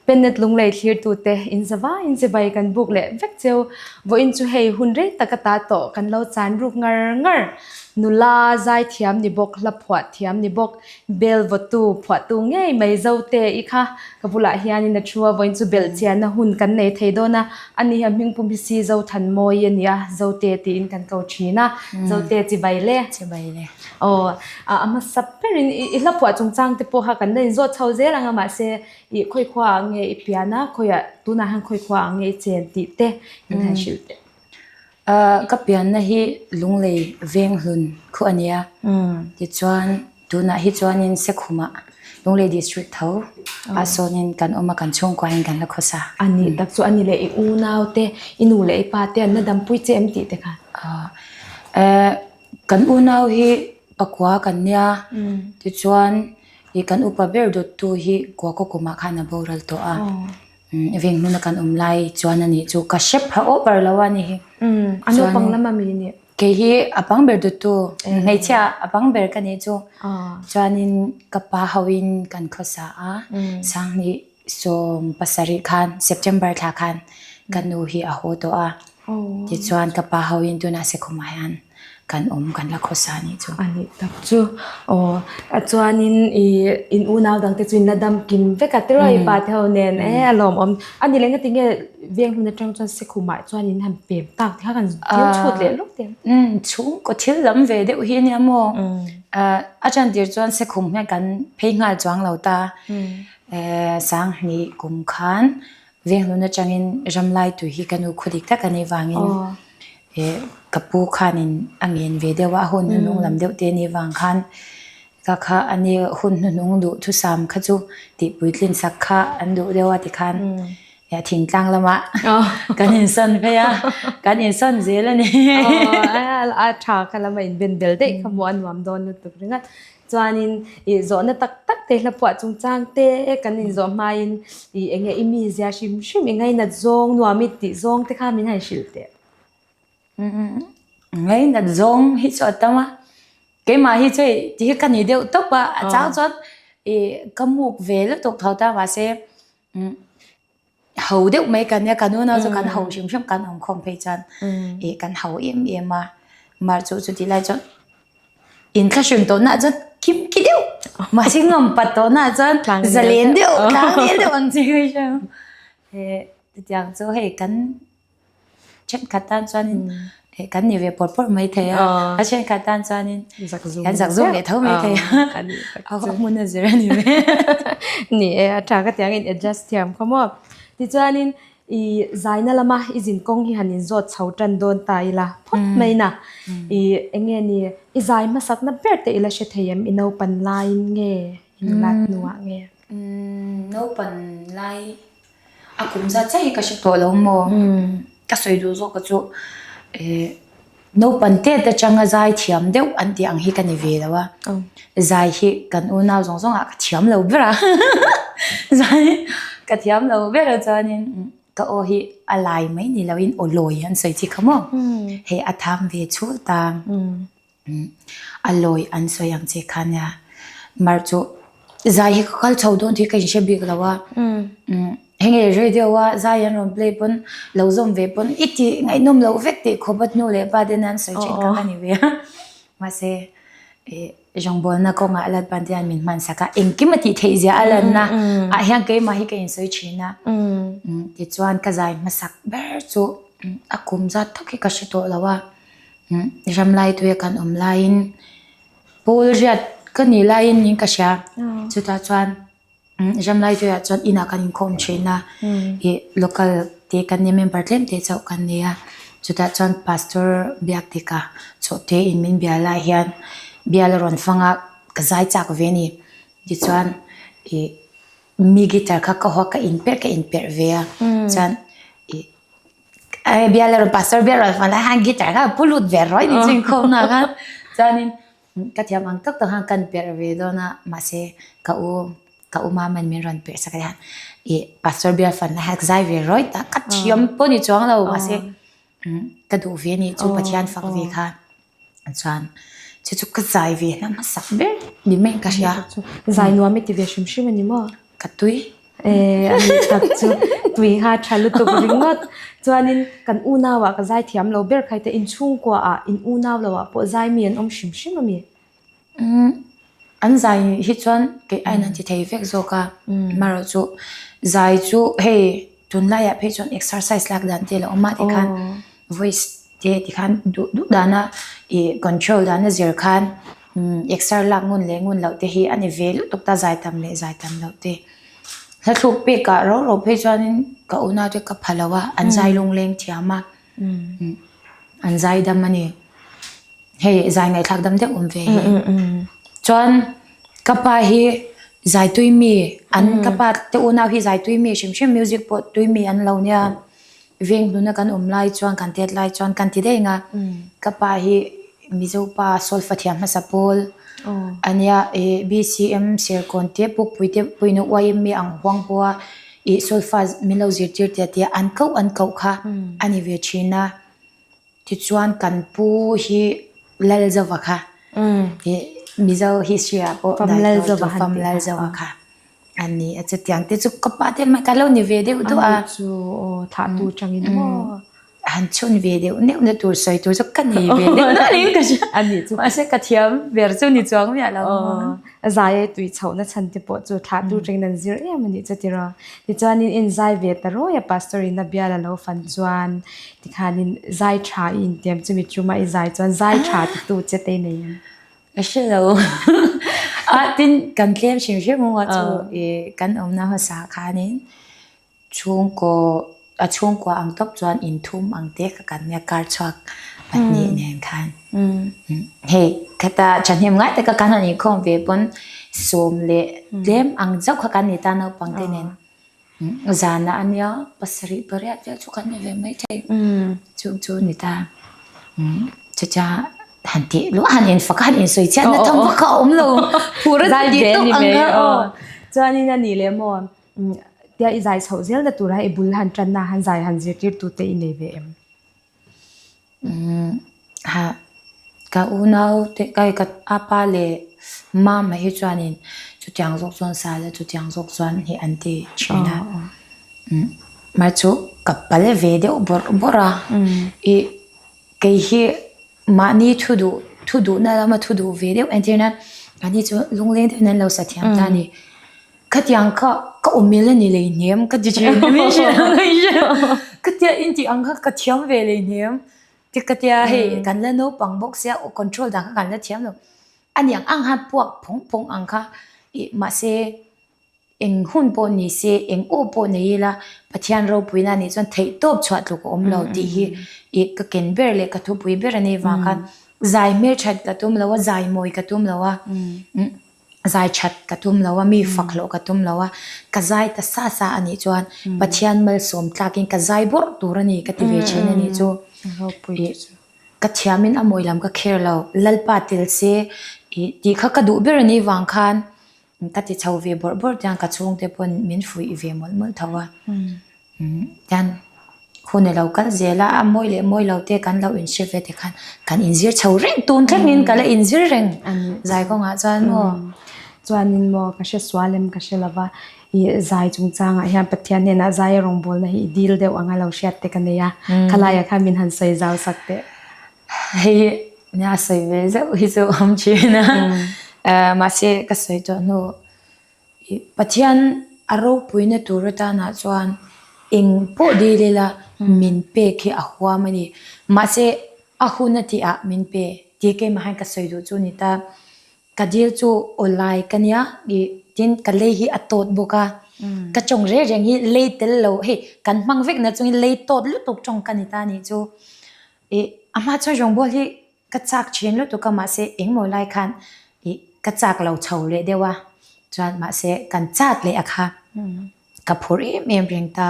Pennet Lunglei thlirtute in zavai in chibai kan buk leh vek cheu. Vawiin chu hei hun rei tak ata tawh kan lo chan ruk ngar ngar. Nula zai thiam ni bawk, hla phuah thiam ni bawk, bel vawtu phuahtu ngei mai Zote i kha ka bulah hianin a thu a, vawiin chu belh chianna hun kan nei thei dawn a, ani hi a hmingpum hi si Zothanmawii a ni a, Zote tiin kan ko thin a, Zote chibai le. Chibai le. Aw, a hmasa berin i hla phuah chungchang te pawh kha kan la inzawt chho zel ang a, mahse i khawi khuaah nge i pian a, khawiah tunah hian khawi khuaah nge i chen tih te min han hrilh teh. Ka pianna hi Lunglei Venghlun khu a nia. Tichuan tunah hi chuanin Sekhumah Lunglei District tho ah sawnin kan awm a, kan chhungkuain kan la khawsa. A nih tak chu a ni leh i unau te, i nu leh i pa te an la dampui che em tih te kha? Kan unau hi pakua kan nia. Tichuan i kan upa ber dawttu hi Kuakaw kumah khan a boral tawh a. Veng hmuna kan awm lai chuan a nih chu ka hre pha over lo a ni hi. A naupang lam a mi nih? Kei hi a bang ber dawttu, hmeichhia a bang ber ka nih chu. Chuanin ka pa hoin kan khawsa a, Sanghnih 70 khan September thla khan ka nu hi a haw tawh a, tichuan ka pa hoin tunah Sekhumah hian kan awm kan la khawsa a nih chu. A nih tak chu. Aw chuanin i in unau dang te chu in la dam kim vek a tiraw i pa te ho nen e a lawmawm. A ni leh engati nge veng hun atang chuan Sekhumah chuan in han pem tak te kha kan thil chhut leh lawk te. Chhungkaw thil lam ve deuh hi a nia maw. A chantir chuan Sekhum hian kan phei nghal chuang lo ta. Sanghnih kum khan Venghlun atangin Ramlai tui hi ka nu khaw dik tak a nih vangin ka pu khanin a ngen ve deuh a, a hun hnuhnung lam deuh te a nih vang khan ka kha a ni hun hnuhnung duh thusam kha chu tih puitlin sak kha an duh deuh a tikhan thingtlang lamah kan insawn phei a, kan insawn zel a ni. A tha kha lama inben bel daih kha hmuh a nuam dawn lutuk ringawt. Chuanin ih zawhna tak tak te hla phuah chungchang te kan inzawh hmain ih eng nge i mizia hrim hrim i ngainat zawng nuam i tih zawng te kha min han hrilh teh. Ngainat zawng hi chu a tam a, keimah hi chu hei ti hi ka ni deuh tawp a, a chang chuan ih ka muk ve lutuk tho ta mahse Ho deuh mai kan nia, kan unau chu kan ho hrim hrim kan awm khawm phei chuan ih kan ho em em a, mar chu chutih lai chuan inthlahrun tawh nah chuan kim ki deuh mahse ngam pat tawh nah chuan zalen deuh tlang nel deuh ang chi ka hria chutiang chu hei kan Thenkhat tan chuanin kan ni ve pawr pawr mai thei a, a thenkhat tan chuanin kan zak zum leh tho mai thei a, a hmun a zir a ni ve. Ni e, a tha ka tiang in adjust thiam kha maw. Tichuanin i zaina lama i zin kawng hi han inzawt chho tan dawn ta ila phawt mai na. I eng nge ni i zai hmasakna ber te ila hre thei em i naupan laiin nge i nulat hnuah nge? Naupan lai A kum zat chiah hi ka hre tawh lo maw? Ka sawi duh zawk chu eh naupang tet atanga zai thiam deuh an tih ang hi ka ni ve lo a, zai hi kan unau zawng zawng ah ka thiam lo ber a, zai ka thiam lo ber a chuanin ka aw hi a lai mai ni loin aw lawi an sawi chi kha maw hei a tham ve chhul ta. A lawi an sawi ang che kha nia mar chu zai hi ka kal chho dawn tih ka inhre bik lo a heng nge radio a zai an rawn play pawn lo zawm ve pawn i tih ngaihnawm loh vek tih khawp a hnu leh pa ten an sawi thin kha ka ni ve a mahse ih rawngbawlna kawngah Lalpan te hian min hman sak a engkim a tih theih zia a lanna ah hian keimah hi ka insawi thin a tichuan ka zai hmasak ber chu a kum zat tawk hi ka hre tawh lo a. Ramlai tuia kan awm laiin pawl riat ka nih laiin niin ka hria chutah chuan ramlai tuiah chuan inah kan inkhawm thin a ih local te kan nia member tlem te chauh kan nei a chutah chuan pastor biak tika chawh te in min bia lai hian bial a rawn fang a ka zai chak ve a ni tichuan ih mi guitar kha ka haw a ka inperh ka inperh ve a chuan ih. Bial erawh pastor bial erawh fanai khan guitar kha a pu lut ve rawih ni chu inkhawmna khan chuanin ka thiam ang tak tak khan kan perh ve dawn a mahse ka u ka u maman min rawn perh sak a hian ih pastor bial fanai khan ka zai ve rawih ta ka thiam pawh ni chuang lo mahse ka duh ve a nih chu Pathian fak ve kha chuan chu chu ka zai ve na hmasak ber ni mai ka hria. Zai nuam i ti ve hrim hrim a ni maw? Ka tui. E a ni tak chu tui kha tha lutuk ringawt. Chuanin kan unau ah ka zai thiam lo ber khai te inchhungkua ah in unau lo ah pawh zai mi an awm hrim hrim a mi? Umm an zai hi chuan kei aiin an ti thei vek zawk a, amaherawh chu zai chu hei tunlaiah phei chuan exercise lak dan te a lo awm a tikhan voice te tikhan duh duh dana ih control dana zir khan umm exer lak ngun leh ngun loh te hi a ni ve lutuk ta zai tam leh zai tam loh te. Hla thluk pekah rau rau phei chuanin ka unau te ka pha lo a an zai lungleng thiam a an zai dam a ni. Hei zai ngaihthlak dam deuh awm ve hi. Chuan ka pa hi zai tui mi an ka pa te unau hi zai tui mi hrim hrim music pawh tui mi an lo nia. Veng hnuna kan awm lai chuan kan tet lai chuan kan ti daih ang a. Ka pa hi Mizo pa solfa thiam hmasa pawl a nia ih BCM Serkawn te Pukpui te pawhin YMA ang huang pawha ih solfa min lo zirtir tia tia an koh an koh kha a ni ve thin a. Tichuan kan pu hi Lalzova kha ih Mizo history ah pawh Fam Lalzova Fam Lalzova kha a ni a chutiang te chu ka pa te mai ka lo ni ve deuh duah a. Ani chu aw thlah tu tangin maw. Han chhun ve deuh neuh na tur sawi tur chu ka nei ve deuh nual in ka hria. Ani chu. Mahse ka thiam ber chu ni chuang miah lo. Aw zai a tui chhoh na chhan te pawh chu thlah tu tangin an zir em a nih chu tiraw. Tichuanin in zai ve ta rawi a pastor in a bial a lo fan chuan Tikhanin zai tha i intiam chumi chuma i zai chuan zai tha titu che te i nei em? Ka hre lo. A tin kan tlem hrim hrim a chu i kan awmna hmasa khanin chhungkaw a chhungkua ang tawp chuan inthum ang te kha kan nia kar chhuak pahnih nen khan. Hei khata thahnem ngai taka kan han inkhawm ve pawn sawm leh tlem ang zauh kha kan ni ta naupang te nen. Zana a nia pasarih pariat vel chu kan ni ve mai thei chu chu ni ta chutia han tih luah han infak a han insawi chiat na tham vak kha a awm lo phur a tih tawp ang kha aw. Chuanin a nih leh maw tia i zai chhoh zel na tura i bul han tan na han zai han zirtir tu te i nei ve em? Umm ha ka unau te ka ka apa leh mama hi chuanin chutiang zawk chuan sa la chutiang zawk chuan hi an ti thin a umm mah chu ka pal ve deuh bawrh bawrh a ih kei hi mahni thu duh thu duhna lama thu duh ve deuh entir nan mahni chu lungleng deuhin an lo sa thiam ta a ni. Khatiang kha ka awmil a ni leihnem ka ti thin a min hrilh ang a hrilh khatia in tih ang kha ka thiam ve leihnem ti ka tia hei kan la naupang bawk sia aw control dan kha kan la thiam lo a ni ang ang khan puak phawng phawng ang kha ih mahse eng hun pawh ni se eng aw pawh nei ila Pathian ropuina nih chuan theih tawp chhuah tluk a awm lo tih hi ih ka ken ber leh ka thupui ber a nih vang khan zai hmelthat ka tum lo a zai mawi ka tum lo a. Zai that ka tum lo a, mi fak hlawh ka tum lo a, ka zai ta sa sa a nih chuan Pathian malsawm tlakin ka zai bawrh tur a ni ka ti ve thin a nih chu. Ka thiamin a mawi lam ka kher lo, Lalpa tel se tih kha ka duh ber a nih vang khan ka ti chho ve bawrh bawrh tiang ka chhungte pawn min fuih ve mawlh mawlh tho a. Tian hun a lo kal zel a, a mawi leh mawi lo te kan lo inhre ve te khan kan inzir chho reng tun thlengin ka la inzir reng zai kawngah chuan maw. Chuanin maw ka hre sual em ka hre lo va, ih zai chungchangah hian Pathian hnenah zai a rawngbawlna hi i dil deuh anga lo hriat te ka nei a, khalaiah khan min han sawi zau sak teh. Hei nia sawi ve zeuh hi chu awm thin a, mahse ka sawi tawh hnu. Pathian a ropuina tur atanah chuan eng pawh dil ila min pek hi a huam a ni. Mahse a hun a tihah min pe tih keimah hian ka sawi duh chu a ni ta. Ka dil chu awlai ka nia ih tin ka lei hi a tawt bawk a, ka tawng reng reng hi lei tel lo hei kan hmang vek na chungin lei tawt lutuk tawng ka ni ta a nih chu. Ih a hma chuan rawngbâwl hi Ka chak thin lutuk a mahse engmaw lai khan ih ka chak lo chho leh deuh a chuan mahse kan chak leh a kha ka phur em em reng ta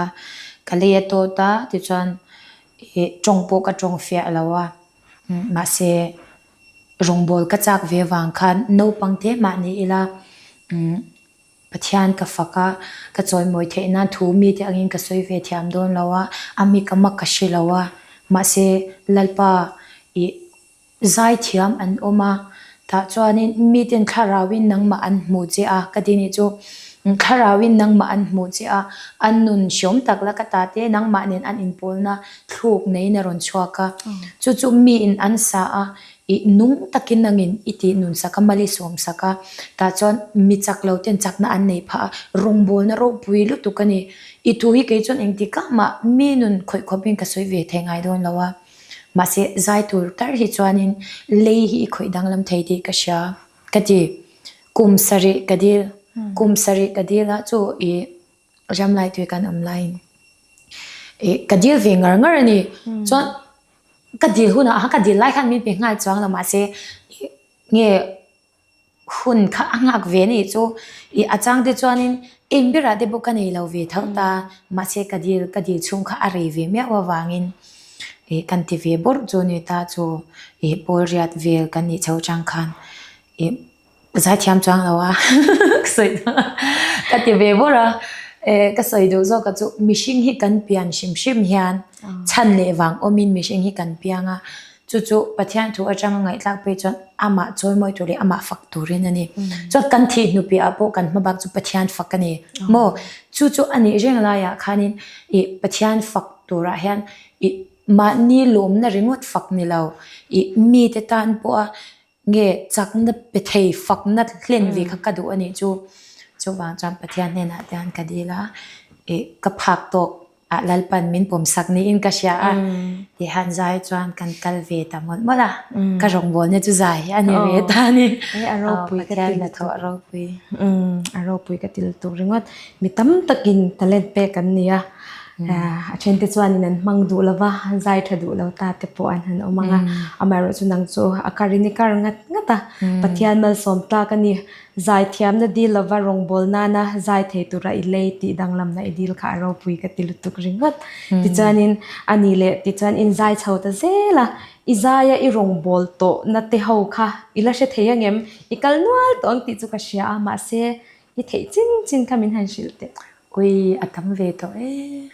ka lei a tawt a tichuan ih tawng pawh ka tawng fiah lo a mahse rawngbawl ka chak ve vang khan naupang te mah ni ila umm Pathian ka fak a, ka chawimawi theih nan thu mite angin ka sawi ve thiam dawn lo a, a mi ka mak ka hre lo a, mahse Lalpa ih zaithiam an awm a, tah chuanin miten thlarauin nangmah an hmu che a ka ti nih chu. Thlarauin nangmah an hmuh che a, an nun hriawm tak la ka ta te nangmah nen an inpawlna thluk neiin a rawn chhuak a. Chu chu miin an sa a, i nung takin nangin i tih nun sak a, mal i sawm sak a. Tah chuan mi chak lo ten chakna an nei phah a, rawngbawlna ropui lutuk a ni. I thu hi kei chuan engtikah mah mi nun khawih khawpin ka sawi ve thei ngai dawn lo a. Mahse zai tur tar hi chuanin lei hi i khawih danglam thei tih ka hria ka ti. Kum sarih ka dil, kum sarih ka dil a chu i ramlai tui kan awm laiin i ka dil ve ngar ngar a ni. Chuan ka dil hunah ka dil lai khan min pe nghal chuang lo mahse nge hun kha a nghak ve anih chu ih a chang te chuanin eng berah te pawh ka nei lo ve tho ta mahse ka dil ka dil chhung kha a rei ve miau avangin ih kan ti ve bawrh chu ni ta chu ih pawl riat vel kan nih chho chang khan ih zaithiam chuang lo a ka sawi ka ti ve bawrh a eh ka sawi duh zawk a chu mihring hi kan pian hrim hrim hian chhan leh vang awmin mihring hi kan piang a. Chu chu Pathian thu atanga ngaihthlak phei chuan amah chawimawi tur leh amah fak turin a ni. Chuan kan thih hnu piahah pawh kan hmabak chu Pathian fak a ni. Maw? Chu chu a nih reng laiah khanin ih Pathian fak turah hian ih mahni lawmna ringawt fak ni lo ih mite tan pawha nge chakna pe thei fakna hlen ve kha ka duh a nih chu. Chuvang chuan Pathian hnenah te hian ka dil a ih ka phak tawk. Ah Lalpan min pawmsak niin ka hria a, tihan zai chuan kan kal ve ta mawlh mawlh a, ka rawngbawlna chu zai a ni ve ta a ni. A ropui ka ti lutuk. A ropui. A ropui ka ti lutuk ringawt. Mi tam takin talent pek an ni a, a thente chuanin an hmang duh lo va, zai tha duh lo ta te pawh an han awm ang a, amaherawhchu nang chu a karin i kar ngat ngat a, Pathian malsawm tlak a ni. Zaithiamna dil lova rawngbâwl nâna zai thei tura i lei tih danglamna i dil kha a ropui ka ti lutuk ringawt. Tichuanin a ni leh tichuan in zai chho ta zel a, i zaia i rawngbâwl tawhna te ho kha i la hre thei angem? I kal nual tawh ang tih chu ka hria a, mahse i theih chin chin kha min han hrilh teh. Ui, a tam ve tawh e.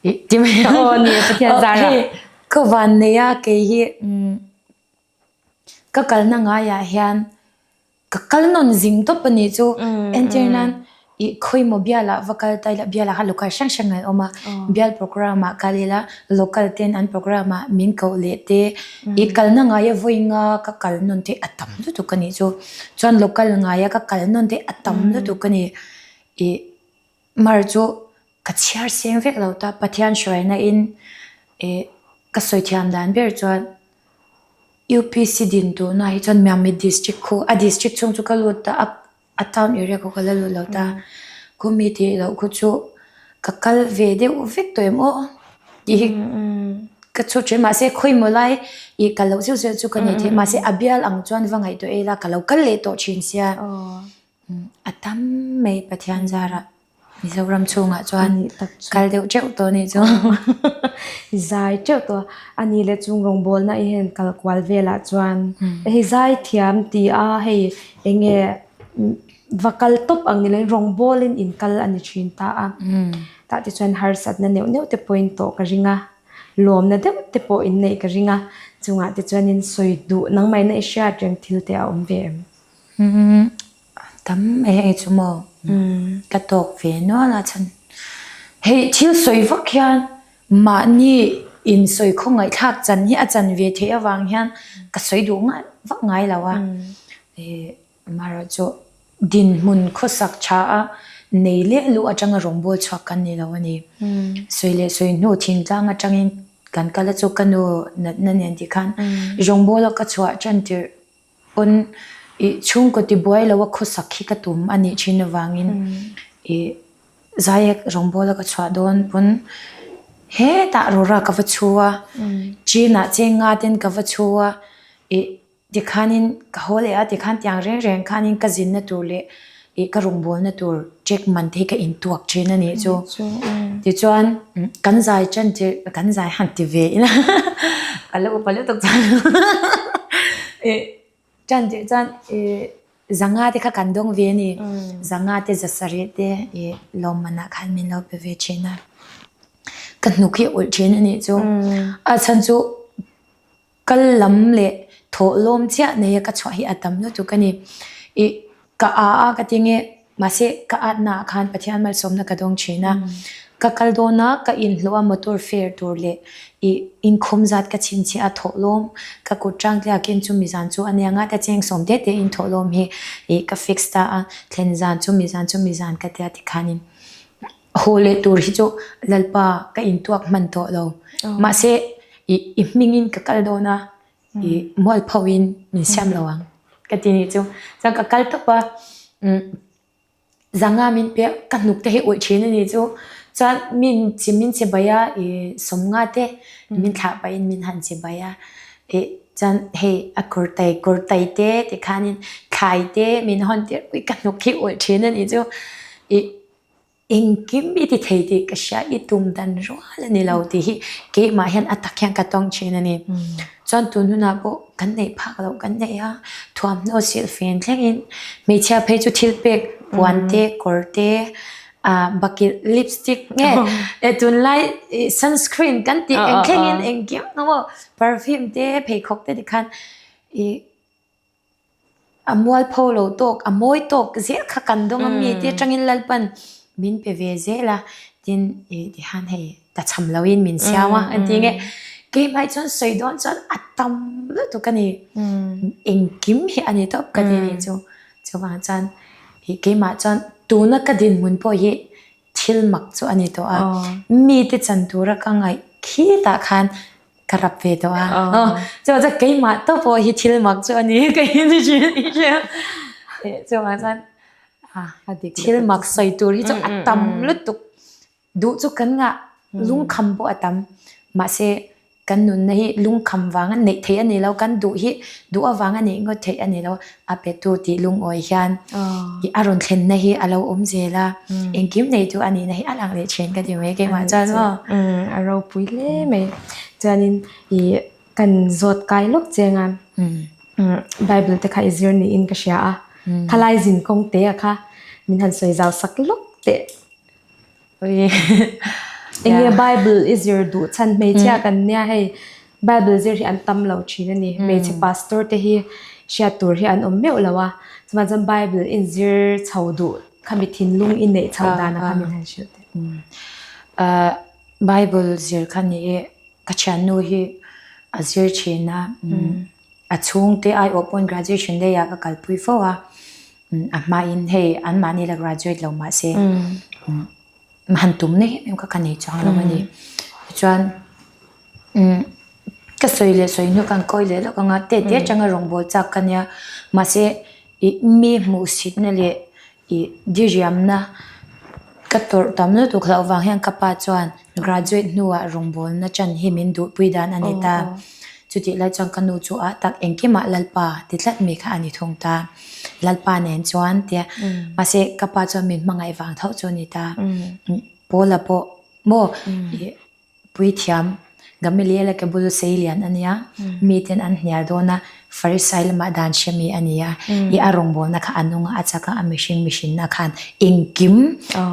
Ih ti mai ang. Aw ni, Pathian zara. Ka vannei a kei hi ka kalna ngaiah hian Ka kal nawn zing tawp a nih chu. Entir nan ih khawimaw bial ah va kal ta ila bial ah khan local hrang hrang an awm a bial program ah kal ila local ten an program ah min koh leh te ih kalna ngaia vawi nga ka kal nawn te a tam lutuk a nih chu chuan local ngaia ka kal nawn te a tam lutuk a ni ih mar chu ka chhiar seng vek lo ta Pathian hruaina in ih ka sawi thiam dan ber chuan. UPC din tuna hi chuan Miami district khu a district chhung chu ka lut ta a a town area khu ka la lut lo ta khumi tih loh khu chu ka kal ve deuh vek tawh em aw tih hi ka chhut thin mahse khawimaw lai ih kal loh zeuh zeuh chu ka nei thei mahse a bial ang chuan va ngaihtuah ila ka lo kal leh tawh thin sia a tam mai Pathian zarah. Mizoram chhungah chuan kal deuh teuh tawh anih chu. Zai teuh tawh a ni leh chung rawngbawlna i hian kal kual velah chuan hei zai thiam ti a hei eng nge va kal tawp ang ni lovin rawngbawlin in kal a ni thin ta a. Tah te chuan harsatna neuh neuh te pawhin tawh ka ring a, lawmna deuh te pawh in neih ka ring a, chungah te chuan in sawi duh nangmahina i hriat reng thil te a awm ve em? Tam mai hei chu maw ka tawk ve nual a chhan hei thil sawi vak hian mahni insawi khawngaihthlak chan hi a chan ve theih avang hian ka sawi duh ngai vak ngai lo a ih amaherawhchu dinhmun khawsak tha a nei leh luh atanga rawngbâwl chhuak kan ni lo a ni sawi leh sawi hnu thingtlang atangin kan kal a chu ka nu natna nen tikhan rawngbâwl a ka chhuah tan tirh. Pawn ih chhungkaw tibuai lo a khawsak hi ka tum a nih thin avangin ih zaiek rawngbawla ka chhuah dawn pawn hetah rawra ka va chhu a, chin ah cheng nga ten ka va chhu a, ih tikhanin ka haw leh a tikhan tiang reng reng khanin ka zinna tur leh ih ka rawngbawlna tur check man te hi ka intuak thin a nih chu. Tichuan kan zai tan tirh kan zai han ti ve ila ka lo upa lutuk chuan ih tan tirh chuan ih zanga te kha kan dawng ve a ni. Zanga te zasarih te ih lawmman ah khan min lo pe ve thin a. Ka hnuk hi a ulh thin a nih chu. A chhan chu Kal lam leh thawh lawm chiah nei a ka chhuah hi a tam lutuk a ni. Ih ka a a ka ti nge. Mahse ka atna ah khan Pathian malsawmna ka dawng thin a. Ka kal dawn a, ka inhlawh a motor fare tur leh ih inkhawm zat ka chhinchhiah a thawhlawm ka kut tang tliakin chumi zan chu a nia nga ta cheng sawm te te in thawhlawm hi ih ka fix ta a, thlen zan chumi zan chumi zan ka tia tikhanin haw leh tur hi chu Lalpa ka intuak hman tawh lo. Mahse ih i hmingin ka kal dawn a. I mualpho in min siam lo ang ka ti nih chu. Chuan ka kal tawp a, zanga min pe a, ka hnuk te hi uih thin a nih chu. Chuan min chi min chi bai a, i sawmnga te min thlah pah in min han chi bai a. I chuan hei a kawr tai kawr tai te tikhanin thlai te min hawn tir ui ka hnuk hi uih thin a nih chu. I Engkim i ti thei tih ka hria, i tum dan rual a ni lo tih hi keimah hian a tak hian ka tawng thin a ni. Chuan tun hunah pawh kan neih phak loh kan nei a, thuamhnaw silhfen thlengin hmeichhia phei chu thil pek puan te, kawr te, ah bakilh lipstick nge tunlai sunscreen kan tih eng thlengin engkim emaw perfume te pheikhawk te tikhan ih A mualpho lo tawk, a mawi tawk zel kha kan dawng a mi te atangin Lalpan min pe ve zel a, tin ih tihian hei ta cham loin min siam a an ti nge. Keimah chuan sawi dawn chuan a tam lutuk a ni, engkim hi a ni tawp ka ti nih chu. Chuvang chuan ih keimah chuan tuna ka dinhmun pawh hi thil mak chu a ni tawh a, mite chan tura ka ngaih khitah khan ka rap ve tawh a. Chuan chuan keimah tawh pawh hi thil mak chu a ni ka in hria. Chuan chuan thil mak sawi tur hi chu a tam lutuk duh chu kan ngah lungkham pawh a tam mahse Kan nunna hi lungkham vanga neih theih a ni lo, kan duh hi duh avanga neih ngawt theih a ni lo. A petu tih lungawi hian i a rawn thlenna hi a lo awm zel a, engkim neitu a nihna hi a lang leh thin ka ti mai keimah chuan maw. A ropui hle mai. Chuanin i kan zawt kai lawk cheng a, Bible te kha i zir niin ka hria a, khalai zin kawng te a kha min han sawi zau sak lawk teh. Enge Bible i zir duh chhan hmeichhia kan nia hei Bible zir hi an tam lo thin a ni. Hmeichhe pastor te hi hriat tur hi an awm meuh lo a. Chuan chuan Bible in zir chho duh khami thinlung i neih chhoh dan a kha min han hrilh teh. Bible zir kha ni e ka thiannu hi a zir thin a. A chhungte aiawh pawn graduation day ah ka kalpui fo a, a hmain hei anmahni la graduate lo mahse han tum na em em kha ka nei chuang lo a ni. Tichuan ka sawi leh sawi hnu khan kawi leh lawk anga tete atanga rawngbawl chak ka nia mahse ih mi hmuhsitna leh Ih diriamna ka tawrh tam lutuk hlauh vang hian ka pa chuan graduate hnuah rawngbawlna chan hi min duhpui dan a ni ta. Chutih lai chuan ka nu chu ah tak engkimah Lalpa ti tlat mi kha a ni thung ta. Lalpa nen chuan tia mahse ka pa chuan min hmangaih vang tho chu a ni ta. Paula pawh maw ih Puithiam Gamaliela ke bul seilian a nia, miten an hnial dawn a, Farisai lamah dan hre mi a ni a, i a rawngbawlna kha a nung a, a chak a, a mihring mihrinna khan engkim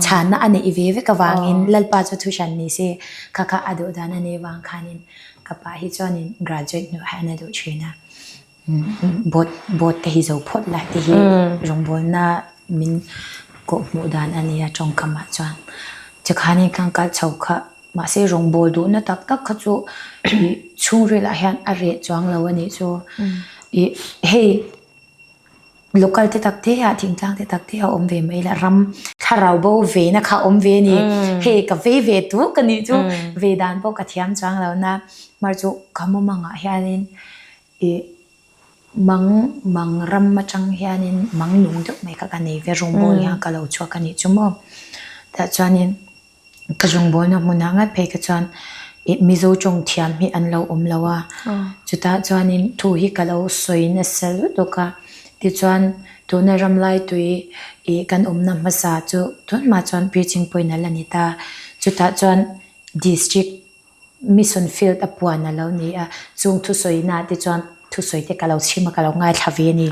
chhanna a neih ve vek avangin Lalpa chu thuhran ni se, kha kha a duh dan a nih vang khanin ka pa hi chuanin graduate hnuah hian a duh thin a. Boat boat te hi zo phawt la ti hi rawngbawlna min kawh hmuh dan a nia tawngkamah chuan tikhanin khan kal chho kha mahse rawngbâwl duhna tak tak kha chu ih chhungril ah hian a reh chuang lo a nih chu ih hei local te tak te ah thingtlang te tak te ah awm ve mai la ram thlarau bo ve na kha awm ve a ni hei ka vei ve tuk a nih chu ve dan pawh ka thiam chuang lo na mar chu ka mumangah hianin. Ih mang mang ram atang hianin mang nung deuh mai kha ka nei ve rawngbawl hian ka lo chhuak a nih chu maw. Tah chuanin ka rawngbawlna hmunah ngat phei kha chuan ih Mizo tawng thiam hi an lo awm lo a, chutah chuanin thu hi ka lo sawi nasa lutuk a, tichuan tuna ramlai tui ih kan awmna hmasa chu tunhma chuan preaching point a la ni ta, chutah chuan district Mission field a puan a lo ni a, chung thusawi na te chuan thusawi te ka lo chhim a ka lo ngaithla ve a ni.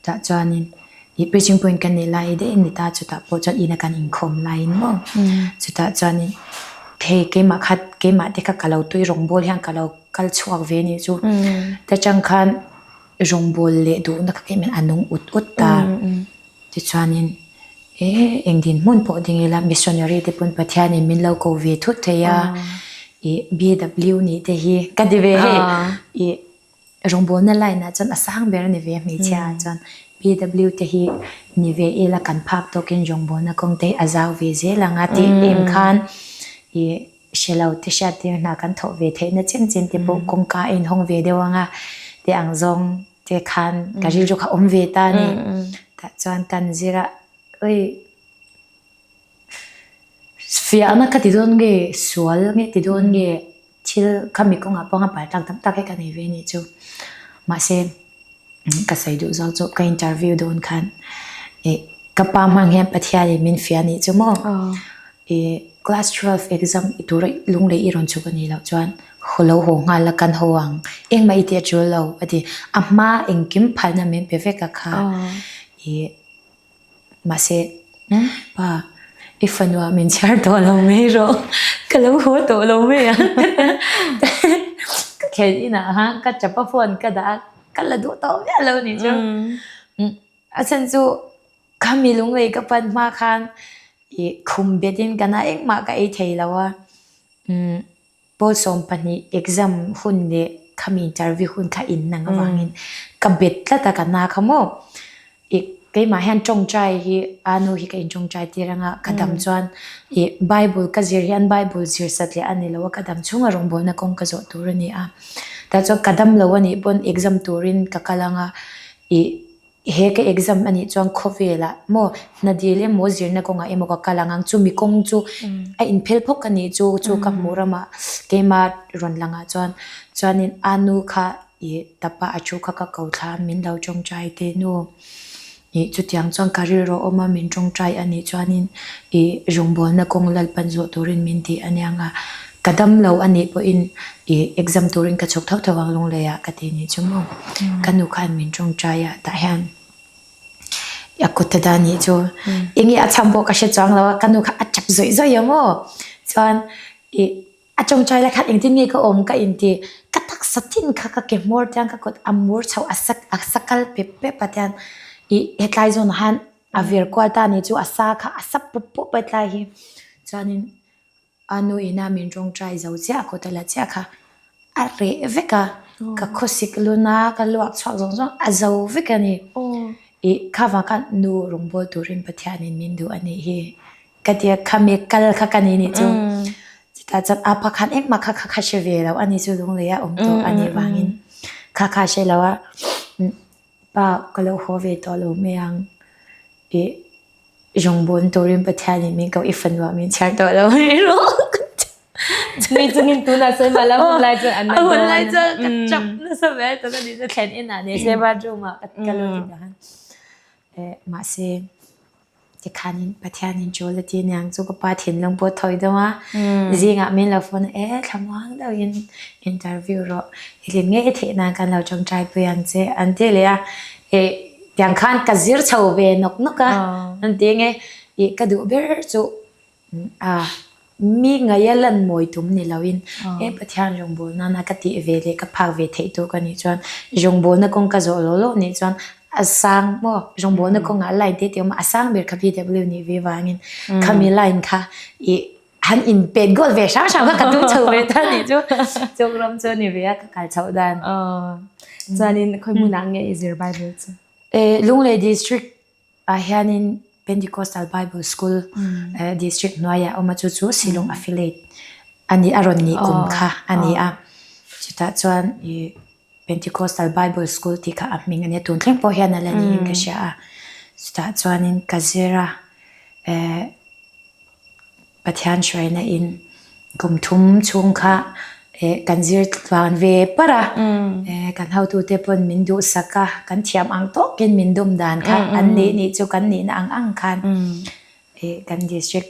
Tah chuanin ih preaching point kan neih lai daih a ni ta, chutah pawh chuan ina kan inkhawm laiin maw chutah chuanin hei keimah kha keimah te kha ka lo tui rawngbawl hian ka lo kal chhuak ve a nih chu. Ta chang khan rawngbawl leh duhna kha keimah a nung ut ut ta. Tichuanin. E eng dinhmun pawh ding ila missionary te pawn Pathianin min lo ko ve thut thei a, ih BW nih te hi ka ti ve hei, ih rawngbawlna line ah chuan a sang ber a ni ve a hmeichhia ah chuan BW te hi ni ve ila kan phak tawkin rawngbawlna kawng te hi a zau ve zel ang a tih em khan ih hre lo te hriattir hna kan thawh ve theihna chen chen te pawh kawngka a inhawng ve deuh ang a tih ang zawng te khan ka rilru kha awm ve ta a ni. Tah chuan kan zir a, oi fiahna ka ti dawn nge, sual nge ti dawn nge, thil khami kawngah pawh a pai tlak tam tak hi ka nei ve a nih chu. Mahse ka sawi duh zawk chu ka interview dawn khan ih ka pa hmang hian Pathianin min fiah a nih chu maw. Ih class 12 exam i tura lunglei i rawn chhuk a nih loh chuan haw lo haw nghal a kan haw ang engmah i tih a tul lo a ti a hma engkim phalna min pe vek a kha ih mahse pa i fanua min chhiar tawh lo mai rawh ka lo haw tawh lo mai ang ka khelh inah khan ka chapa phone ka dah a ka la duh tawh miah lo a nih chu a chhan chu Khami lunglei ka pan hma khan ih khum betin ka na engmah ka ei thei lo a, umm pawl 12 exam hun leh khami interview hun kha in nang avangin ka bet tlat a ka na kha maw. Ih keimah hian tawngtai hi a nu hi ka in tawngtai tir anga ka dam chuan ih bible ka zir hian bible zir sat leh a ni lo a ka dam chhunga rawngbawlna kawng ka zawh tur a ni a, tah chuan ka dam lo a nih pawn exam turin ka kal anga ih He ka exam a nih chuan khawvelah maw hna dil emaw zirna kawngah emaw ka kal ang ang chumi kawng chu a inphel phawk a nih chu chu ka hmuh ramah keima rawn langah chuan chuanin a nu kha ih tapa a thu kha ka ko thla a min lo tawngtai teh nu ih chutiang chuan ka rilru awm a min tawngtai a nih chuanin ih rawngbawlna kawng lalpan zawh turin min tih a nia nga ka dam lo a nih pawhin Ih exam turin ka chhuk tho tho ang lunglei ah ka ti nih chu maw. Ka nu khan min tawngtai a tah hian a kut a dah nih chu enge a chham pawh ka hre chuang lo a ka nu kha a tap zawih zawih a maw. Chuan ih a tawngtai lai khan engtin nge ka awm ka inti ka taksa tin kha ka ke hmawr te hian ka kut a mur chho a sa a sa kal pep pep a tian ih hetlai zawnah hian a vir kual ta nih chu a sa kha a sa pup pup a hetlai hi chuanin A nu ina min tawngtai zo chiah kut a la chiah kha a reh vek a, ka khawsik lun a, ka luak chhuak zawng zawng a zo vek a ni. Ih kha vang khan nu rawngbâwl turin Pathianin min duh a nih hi ka ti a, khami kal kha ka ni nih chu. Chutah chuan a pa khan engmah kha kha hre ve lo a ni chu lunglei a awm tawh a nih vangin kha kha hre lo a, pa ka lo haw ve tawh lo mai ang ih Rawngbâwn turin Pathianin min koh i fanua min chhiar tawh lo mai rawh. Nui chungin tunah sawi mah la hun lai chuan an la dawn. A hun lai chuan ka chap nasa ber tawh ka ni chu thlen inah ni se bathroom ah ka lut tih dahan. Mahse tikhanin Pathianin ṭul a ti aniang chu ka pa thinlung pawh thawi deuh a. Zingah min lo phone a e thlamuang deuhin interview rawh i tlin ngei theih nan kan lo ṭawngṭai pui ang che an ti leh a. Tiang khan ka zir chho ve nawk nawk a, an ti nge ih ka duh ber chu a mi ngaia lan mawi tum ni loin he Pathian rawngbâwl nana ka tih ve leh ka phak ve theih tur ka nih chuan rawngbâwlna kawng ka zawh lawh lawh nih chuan a sang maw rawngbâwlna kawngah line te tih awm a, a sang ber kha VW nih ve vangin khami line kha ih han inpet goal ve hrang hrang kha ka tum chho ve ta nih chu chuk ram chu ni ve a ka kal chhoh dan. Chuanin khawi hmunah nge i zir Bible chu? Lunglei district ah hianin Pentecostal Bible School district hnuaiah a awm a chu chu Shillong affiliate a ni a rawn nih kum kha a ni a. Chutah chuan ih Pentecostal Bible School tih kha a hming a nia tun thleng pawh hian a la niin ka hria a. Chutah chuanin ka zir a Pathian hruaina in kum thum chhung kha kan zir tluan ve par a, kan hotute pawn min duhsak a, kan thiam ang tawkin min dum dan kha an nih nih chu kan nihna ang ang khan kan district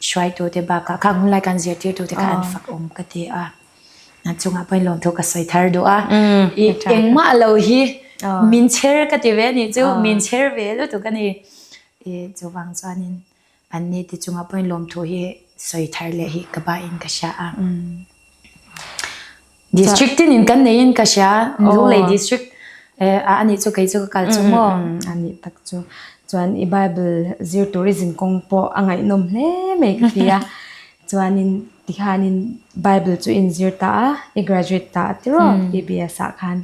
hruaitute bakah khang hunlai kan zirtirtute kha an fak awm ka ti a, an chungah pawhin lawmthu ka sawi thar duh a, engmah lo hi min chher ka ti ve anih chu, min chher ve lutuk a ni, chuvang chuanin. An ni ti chungah pawhin lawmthu hi sawi thar leh hi ka bahin ka hria a. District tinin kan neiin ka hria, Lunglei district a anih chu kei chu ka kal chu maw. Anih tak chu. Chuan i Bible zir tur i zin kawng pawh a ngaihnawm hle mai ka ti a. Chuanin tikhanin Bible chu in zir ta a, i graduate ta a tiraw PBS ah khan.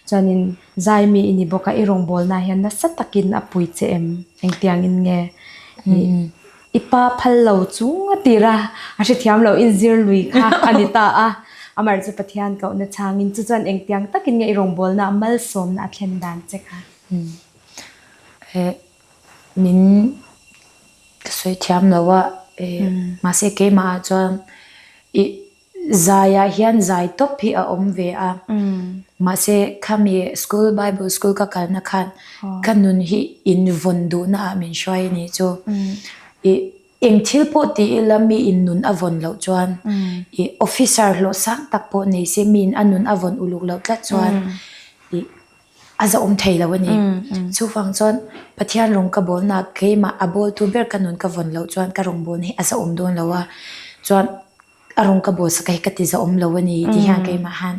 Chuanin Zaimi i ni bawk a, i rawngbawlna hian nasa takin a pui che em? Engtiangin nge i i pa phal lo chung a tir a, a hrethiam lo inzir lui kha a ni ta a. Amaherawhchu chu Pathian kohna changin chu chuan engtiang takin nge i rawngbawlna malsawmna a thlen dan che kha? Eh, min ka sawi thiam lo a, eh, mahse keimah ah chuan i Zaiah hian zai tawp hi a awm ve a, mahse khami school bible school ka kalna khan ka nun hi invawn duhna ah min hruai a nih chu. Ih eng thil pawh ti ila mi in nun a vawn loh chuan ih officer hlawh sang tak pawh nei se mi in a nun a vawn uluk loh tlat chuan ih a zahawm thei lo a ni. Chuvang chuan Pathian rawng ka bawlna keimah a bawltu ber ka nun ka vawn loh chuan ka rawngbawlna hi a zahawm dawn lo a, chuan. A rawng ka bawlsak hi ka ti zahawm lo a ni tih hian keimah hian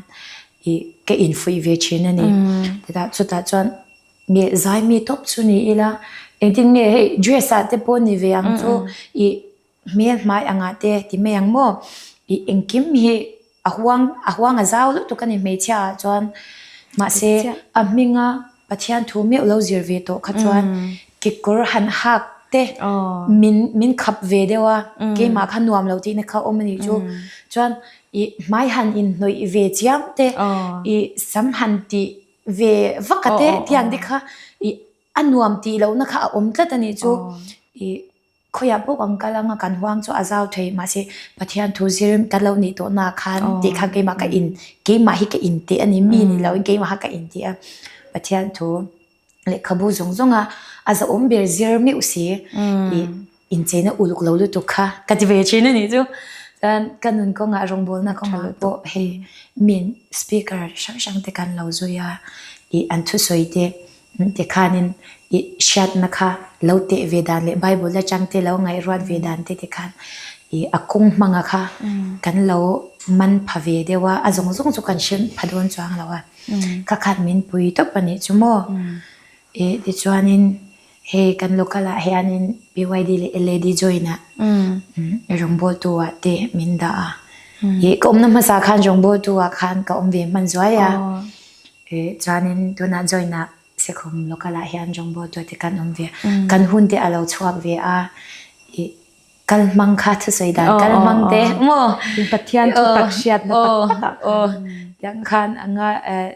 ih ka infuih ve thin a ni. Chutah chutah chuan nge zai mi tawp chu ni ila engtin nge hei dress ah te pawh ni ve ang chu ih hmel hmai angah te ti mai ang maw ih engkim hi a huang a huang a zau lutuk a ni hmeichhia ah chuan mahse a hminga Pathian thu meuh lo zir ve tawh kha chuan kekawr han hak te min min khap ve deuh a, keimah kha nuam lo tihna kha awm a nih chu. Chuan ih hmai han inhnawih ve chiam te, ih sam han tih ve vak a te tiang te kha ih a nuam tih lohna kha a awm tlat a nih chu. Ih Khawiah pawh kan kal anga kan huang chu a zau thei mahse Pathian thu zir kan lo nih tawh na khan tih khan keimah ka in keimah hi ka in teh a ni mi ni lo in keimah kha ka in teh a Pathian thu lehkhabu zawng zawng a a zahawm ber zir meuh si ih incheina uluk lo lutuk kha ka ti ve thin a nih chu chuan ka nun kawngah rawngbawlna kawngah pawh hei min speaker hrang hrang te kan lo zui a ih an thusawi te Tikhanin i hriatna kha lo teh ve dan leh Bible atang te lo ngaihruat ve dan te tikhan i a kawng hmanga kha kan lo man pha ve deuh a, a zawng zawng chu kan hre pha dawn chuang lo a. Kha khan min pui tawp a nih chu maw? I tichuanin hei kan local ah hianin PYD leh LAD join ah rawngbawltu ah te min dah a. I ka awmna hmasa khan rawngbawltu ah khan ka awm ve hman zuai a. Chuanin tunah join ah Sekhum local ah hian rawngbawltu te kan awm ve a, kan hun te a lo chhuak ve a, ih kal hmang kha thusawi dan kal hmang te maw? Pathian thu tak hriatna tak tak ah khan. Tiang khan anga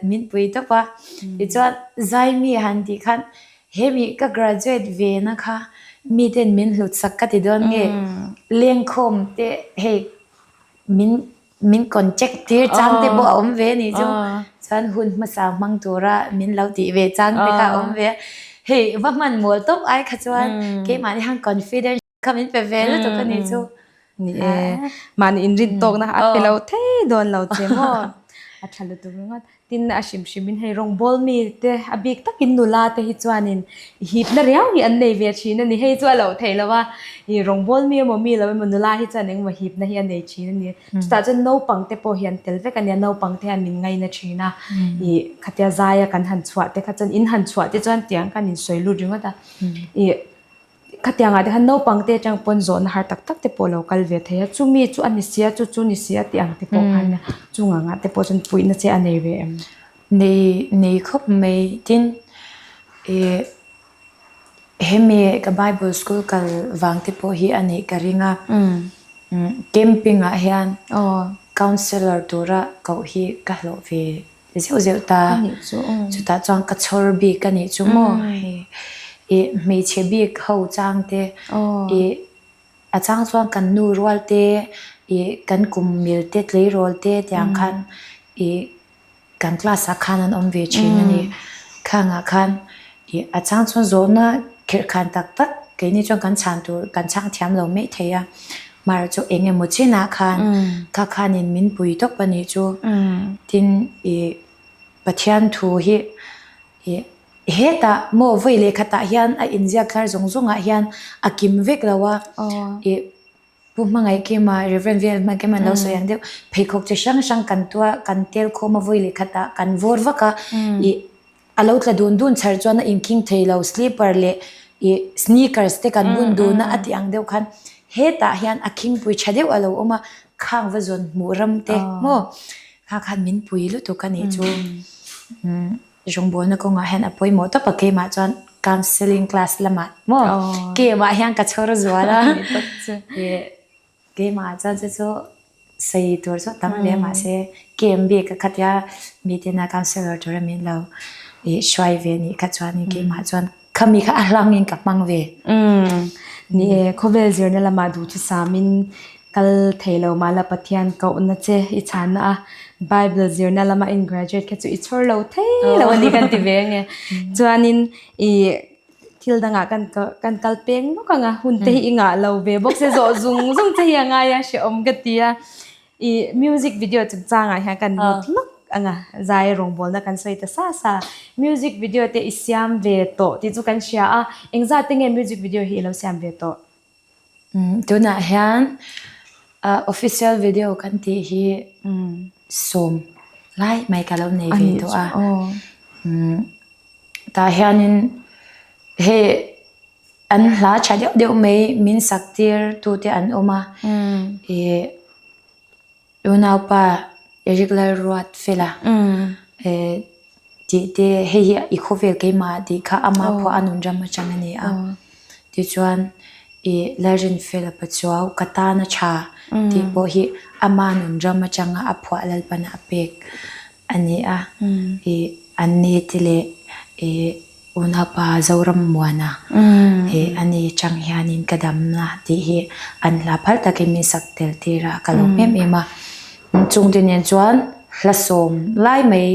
min pui tawp a, tichuan Zaimi han tih khan hemi ka graduate ve na kha miten min hlut sak ka ti dawn nge lengkhawm te hei min Min contact tir chang te pawh a awm ve a nih chu. Chuan hun hmasa hmang tura min lo tih ve chang te kha a awm ve a. Hei va hman mawl tawp ai kha chuan keimahni han confidence kha min pe ve lutuk a nih chu. Ni e, mahni inrin tawkna a pe lo thei dawn lo che maw? A tha lutuk ringawt. Tin, a hrim hrimin hei rawngbâwl mite a bik takin nula te hi chuanin hipna riau hi an nei ve thin a ni. Hei chu a loh theih lo a, ih rawngbâwl mi emaw mi lo emaw nula hi chuan engemaw hipna hi a nei thin a ni. Chutah chuan naupang te pawh hi an tel vek a nia, naupang te hian min ngaina thin a, ih khatia zaia kan han chhuah te kha chuan in han chhuah te chuan tiang khan insawi lut ringawt a, ih. Khatiangah te khan naupang te atang pawn zawhna har tak tak te pawh lo kal ve thei a, chumi chu a ni si a, chu chu ni si a tih ang te pawh khan chung angah te pawh chuan puihna che a nei ve em? Nei nei khawp mai tin ih hemi ka bible school kal vang te pawh hi a neih ka ring a, camping ah hian counsellor tura koh hi ka hlawh ve zeuh zeuh ta. Chutah chuan ka chhawr bik a nih chu maw hei ih hmeichhe bik ho chang te ih a chang chuan kan nu rual te ih kan kum mil te tleirawl te tiang khan ih kan class ah khan an awm ve thin a ni. Khangah khan ih a chang chuan zawhna khirh khan tak tak keini chuan kan chhan tur kan chhang thiam lo mai thei a. Mar chu eng emaw chinah khan kha khanin min pui tawp a nih chu. Tin ih Pathian thu hi ih hetah maw vawi leh khatah hian a inziak thlar zawng zawngah hian a kim vek lo a. Ih Pu Hmangaihkima Reverend Vel Hmangaihkima an lo sawi ang deuh pheikhawk chi hrang hrang kan tua kan tel khawm a vawi leh khatah kan vawr vak a ih A lo tla dun dun chhar chuan a inkhing thei lo, slipper leh Ih sneakers te kan bun dun a a tih ang deuh khan hetah hian a khingpui tha deuh a lo awm a, khang va zawn hmuh ram te maw kha khan min pui lutuk a nih chu. Rawngbawlna kawngah hian a pawimawh tawp a keimah chuan counselling class lamah maw keimah hian ka chhawr zual a ih keimah chuan chu chu sawi tur chu tam hle mahse kem bik a khatia miten a counsellor tura min lo ih hruai ve nih kha chuanin keimah chuan Khami kha a hlangin ka hmang ve. Umm. Ni e, khawvel zirna lamah duhthusamin kal thei lo mahla Pathian kohna che i chhanna a, Bible zirna lama in graduate kha chu i chhawr lo thei lo a ni kan ti ve ange. Chuanin i thil dangah kan kan kal peng nawk ang a, hun te hi i ngah lo ve bawk se zawh zung zung che hi a ngai a, hrehawm ka ti a. I music video chungchangah hian kan lut lawk ang a, zai rawngbawlna kan sawi ta sa sa. Music video te i siam ve tawh tih chu kan hria a, engzat te nge music video hi i lo siam ve tawh? Tunah hian official video kan tih hi sawm lai mai ka lo nei ve tawh a. Tah hianin hei An hla tha deuh deuh mai min sak tir tu te an awm a, ih unaupa Eric Lalruatfela eh tih te hei hi i khawvel keimah tih kha ama pawh a nun ram atang a ni a, tichuan ih Lalrinfela Pachuau ka tana tha tih pawh hi ama nun ram atanga a phuah Lalpana a pek a ni a, ih an ni te leh ih. Unaupa Zorammuana he a ni chang hianin ka damna tih hi an hla phal takin min sak tel tir a, ka lawm em em a. Chungte nen chuan hla sawm lai mai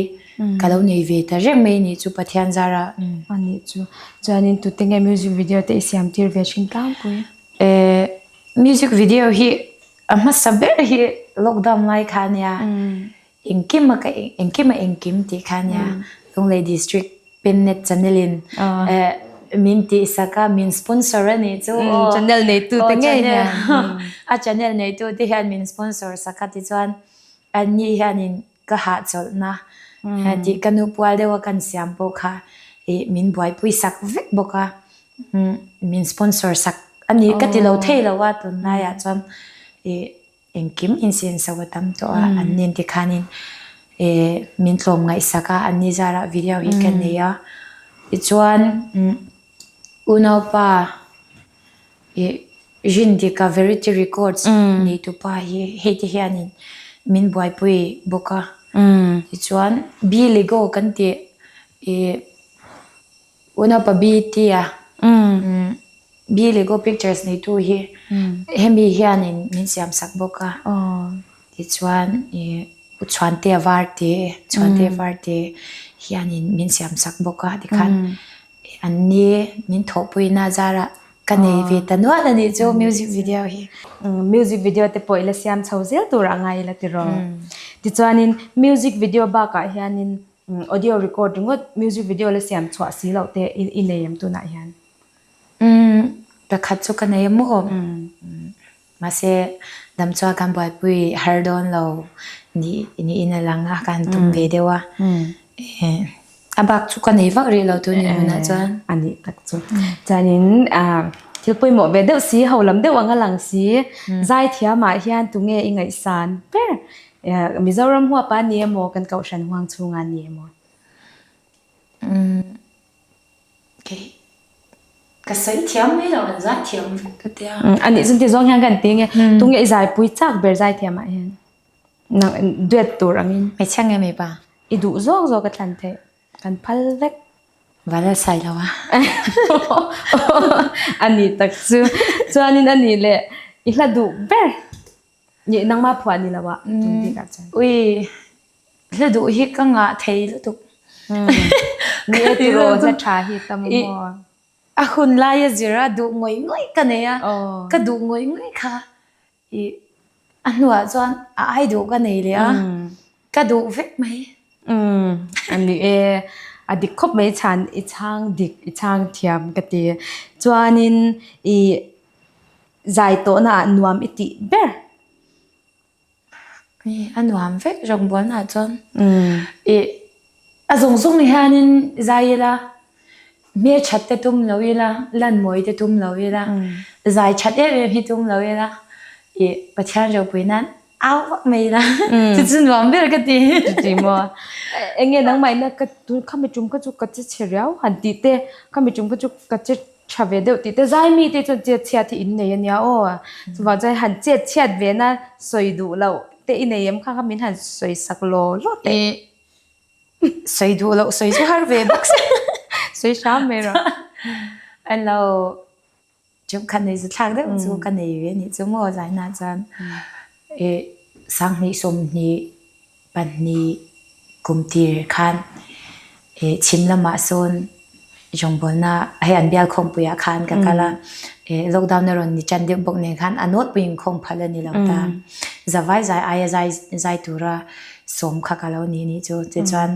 ka lo nei ve ta reng mai nih chu Pathian zara. A nih chu. Chuanin tute nge music video te i siam tir ve thin tlangpui? Music video hi a hmasa ber hi lockdown lai kha ania engkim a ka engkim a engkim tih kha ania Lunglei district Pennet channel in min tihsak a, min sponsor a nih chu aw. Channel neitu te ngei hian. A channel neitu te hian min sponsor sak a tichuan anni hianin ka hahchawlhna tih ka nu pual deuha kan siam pawh kha min buaipui sak vek bawk a, min sponsor sak a ni ka ti lo thei lo a tunlaiah chuan Engkim insenso a tam tawh a, an nen te khanin eh min tlawm ngaihsak a, an ni zarah video hi ka nei a. Tichuan unaupa ih Rindika Verity Records neitupa hi hei te hianin min buaipui bawk a. Tichuan B Lego kan tih ih unaupa B tia B Lego Pictures neitu hi hemi hianin min siam sak bawk a, tichuan ih U Chhuantea Varte, Chhuantea Varte hianin min siam sak bawk a, tikhan an ni min thawhpuina zarah ka nei ve ta nual a nih chu music video hi. Music video te pawh ila siam chho zel tur a ngai ila tiraw. Tichuanin music video bakah hianin audio record ringawt music video la siam chhuah si loh te i nei em tunah hian? Umm pakhat chu ka nei a maw? Mahse dam chuan kan buaipui har dawn lo ni niin a lang a, kan tum ve deuh a. A bak chu ka nei vak rih lo tun inhmunah chuan. A nih tak chu. Chuanin thil pawimawh ve deuh si, ho lam deuh ang a lang si, zaithiamah hian tunge i ngaihsan ber? Mizoram huapa a ni emaw, kan kohhran huang chhunga a ni emaw? Umm. Kei ka sawi thiam mai lo an zai thiam vek ka tia. A nih chuan ti zawng hian kan ti nge tunge i zaipui chak ber zai thiam ah hian nang duet tur angin. Hmeichhia nge mipa? I duh zawk zawk a thlan theih kan phal vek. Vala sai lo a. A nih tak chu chuanin a nih leh i hla duh ber nangma phuah ni lo ah tun bik ah chuan. Ui Hla duh hi ka ngah thei lutuk. Ni e tiraw hla tha hi tam maw. A hun lai a zir a duh ngawih ngawih ka nei a, ka duh ngawih ngawih kha i a hnuah chuan a ai duh ka nei leh a, ka duh vek mai. A ni e, a dik khawp mai chhan i chhang dik i chhang thiam ka ti. Chuanin i zai tawhna ah nuam i tih ber. A nuam vek rawngbawlnaah chuan ih a zawng zawng hianin zai ila. Hmelthat te tum lo ila, lanmawi te tum lo ila, zai that em em hi tum lo ila, ih Pathian ropui nan au vak mai ila, chu chu nuam ber ka ti. Chuti maw? Eng nge nangmah ina ka tun khami tum kha chu ka che chhe riau han tih te, khami tum kha chu ka che tha ve deuh tih te, zai mi te chuan chet chhiat hi in nei a nia aw. Chuvang chuan han chet chhiat ve na sawi duh loh te i nei em kha kha min han sawi sak law law teh. Sawi duh loh sawi chu har ve bawk se. Sawi hram mai rawh. An lo chum khat nei zu thlak deuh chu ka nei ve nih chu maw zaina chuan eh sanghnih sawmhnih pahnih kum tir khan eh chhim lamah sawn rawngbawlna hei an bial khawmpuiah khan ka kal a eh lockdown a rawn ni tan deuh bawk nen khan a nawlpui inkhawm phal a ni lo ta zavai zai aia zai zai tura sawm kha ka lo ni nih chu tichuan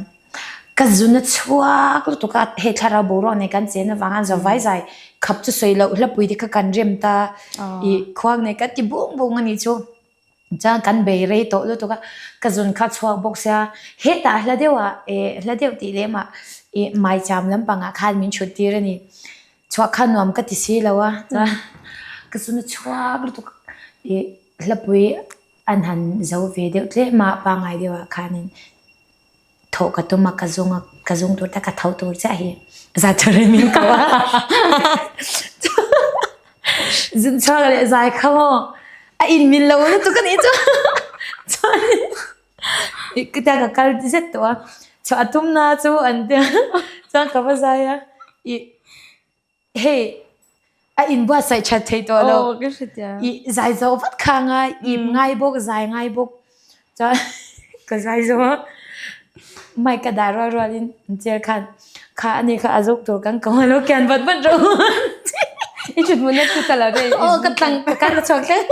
ka zun a chhuak lutuk a hei thlarau boruak nen kan chen avang khan zavai zai khap chu sawi loh hlapui te kha kan rem ta ih khuang nen kan ti bung bung a nih chu. Chuan kan bei rei tawh lutuk a, ka zun kha chhuak bawk sia, hetah hla deuh ah eh hla deuh tih lem ah ih maicham lampangah khan min thut tir a ni. Chhuah kha nuam ka ti si lo a, chuan ka zun a chhuak lutuk a, ih hlapui an han zo ve deuh tlem a pangngai deuh ah khanin Thawh ka tum a, ka zung a, ka zung tur te ka tho tur chiah hi zai turin min ko a. Zun chhuak leh zai kha maw a in min lo lutuk a nih chu. Chuanin ka ka kal zet tawh a, chhuah a tum na chu an tia chuan ka va zai a ih Hei a inbuatsaih that thei tawh lo. Aw ka hrethiam. I zai zo vat kha ngai, ip ngai bawk, zai ngai bawk. Chuan ka zai zo a, mic ka dah rual rualin an chair khan kha ani kha a zawk tur kan ko a lo kian vat vat rawh u. I thut hmunna chu ta lo deuh. Aw ka tlang ka kar chhuak thleng.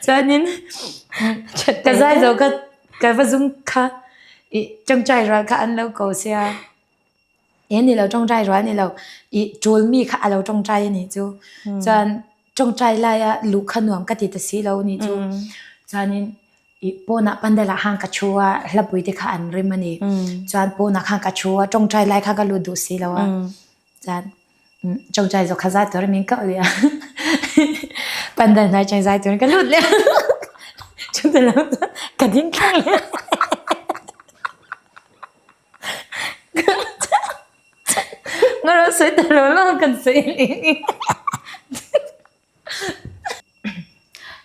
Chuanin ka zai zo kha ka va zum kha ih tawngtai rual kha an lo ko sia e ni lo tawngtai rual ni lo ih tul mi kha a lo tawngtai a nih chu chuan tawngtai laia luh kha nuam ka ti ta si lo a nih chu chuanin ih pawnah pandal ah khan ka thu a hlapui te kha an rim a ni chuan pawnah khan ka thu a tawngtai lai kha ka lut duh si lo a. Caan congcai zawk kha zai tur min koh leh a. Pandan hnai chang zai tur ka lut leh. Chute lo ka ding thlang leh. Ngaro soi ta lo lo kan soi ni.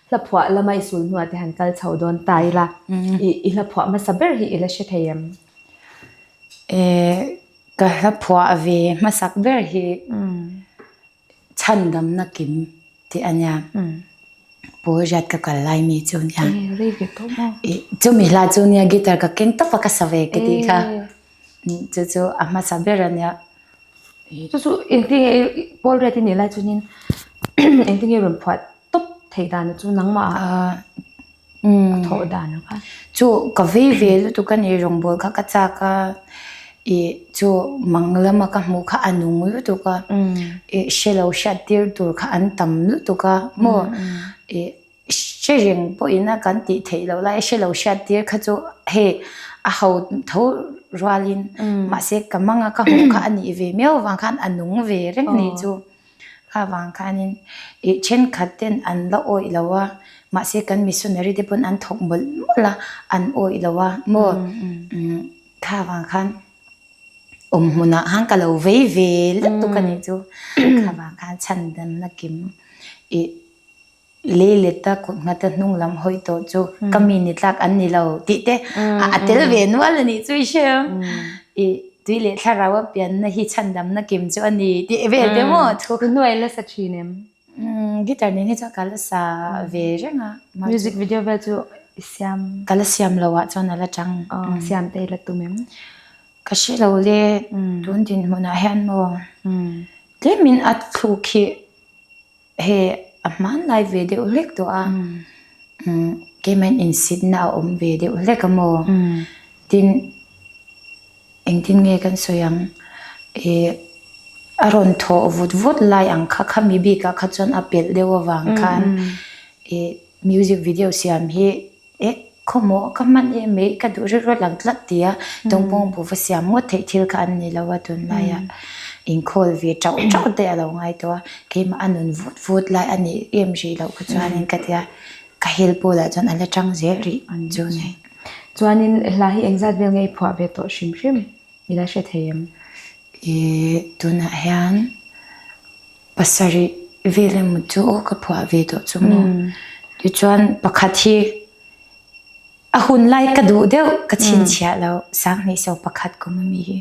Hla phuah lama i sul hnuah te han kal chho dawn ta ila. I i hla phuah hmasa ber hi i la hre thei em? Eh ka hla phuah ve hmasak ber hi chhandamna kim tih a nia. Pawl riat ka kal lai mi chu nia. Rei ve tawh maw? Chumi hla chu nia guitar ka keng tawp a ka sa ve ka tih kha. Chu chu a hmasa ber a nia. Chu chu engtinge pawl riat i nih lai chuanin engtinge rawn phuah tawp theih dan chu nangmah ah a thawh dan ang kha. Chu ka vei ve lutuk a ni rawngbâwl kha ka châk a ih chu mang lama ka hmuh kha a nung lutuk a ih hre lo hriat tir tur kha an tam lutuk a maw ih Hre reng pawhin a kan tih theih loh lai a hre lo hriat tir kha chu hei a ho tho rualin mahse ka manga ka hmuh kha a nih ve miau avang khan a nung ve reng nih chu kha avang khanin ih thenkhat ten an la awih lo a mahse kan missionary te pawn an thawk mawlh mawlh a an awih lo a maw kha avang khan awm hmunah khan ka lo vei ve lutuk a nih chu kha avang khan chhandamna kim ih. Leileta kut nghata hnung lam hawi tawh chu ka mi ni tlak an ni lo tih te a tel ve nual a nih chu i hre ang. I tui leh thlarau a pianna hi chhandamna kim chu a ni tih vel te maw thu. Ka hnuai la sa thin em? Guitar nen hi chuan ka la sa ve reng a. Music video vel chu i siam? Ka la siam lo ah chuan a la tang. Siam te i la tum em? Ka hre lo le, tun dinhmunah hian maw tlemin a thluk hi He a hmanlai ve deuh hlek tawh a, keimahin insitna a awm ve deuh hlek a maw? Tin, engtin nge kan sawi ang? Ih a rawn thawh vut vut lai ang kha khami bikah kha chuan a pelh deuh avang khan ih music video siam hi eh. Khawmaw ka hman em mai ka duh rilru lang tlat ti a, tawngpawng bu va siam ngawt theih thil kha an ni lo a tunlaiah inkhawl ve tauh tauh te a lo ngai tawh a, keimah a nun vut vut lai a nih em rih loh kha chuanin ka tia ka hel pawlah chuan a la tang zel rih chu ni. Chuanin hla hi engzat vel nge i phuah ve tawh hrim hrim i la hre thei em? Ih tunah hian pasarih vel emaw chu aw ka phuah ve tawh chu maw tichuan pakhat hi a hun lai ka duh deuh ka chhinchhiah lo sanghnih so pakhat kum ami hi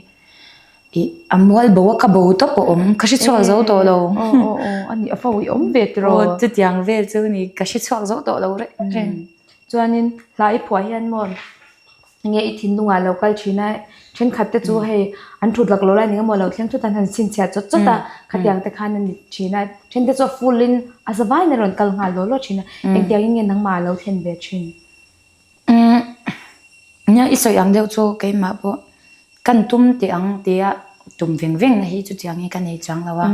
ih a mual bo a ka bo tawp a awm ka hre chhuak zo tawh lo ani a fo i awm ve tiraw aw chutiang vel chu ni ka hre chhuak zo tawh lo reng reng chuanin hla i phuah hian maw Nge i thinlungah lo kal thin a, thenkhat te chu hei an thut lak lo lai ning emaw lo thleng thut an han chhinchhiah chawt chawt a, khatiang te khan a ni thin a, then te chu a full in a za vaiin a rawn kal nghal law law thin a, engtiangin nge nangmah a lo thlen ve thin? Umm nia i sawi ang deuh chu keimah pawh kan tum teh ang tia tum veng veng na hi chutiang hi ka nei chuang lo a.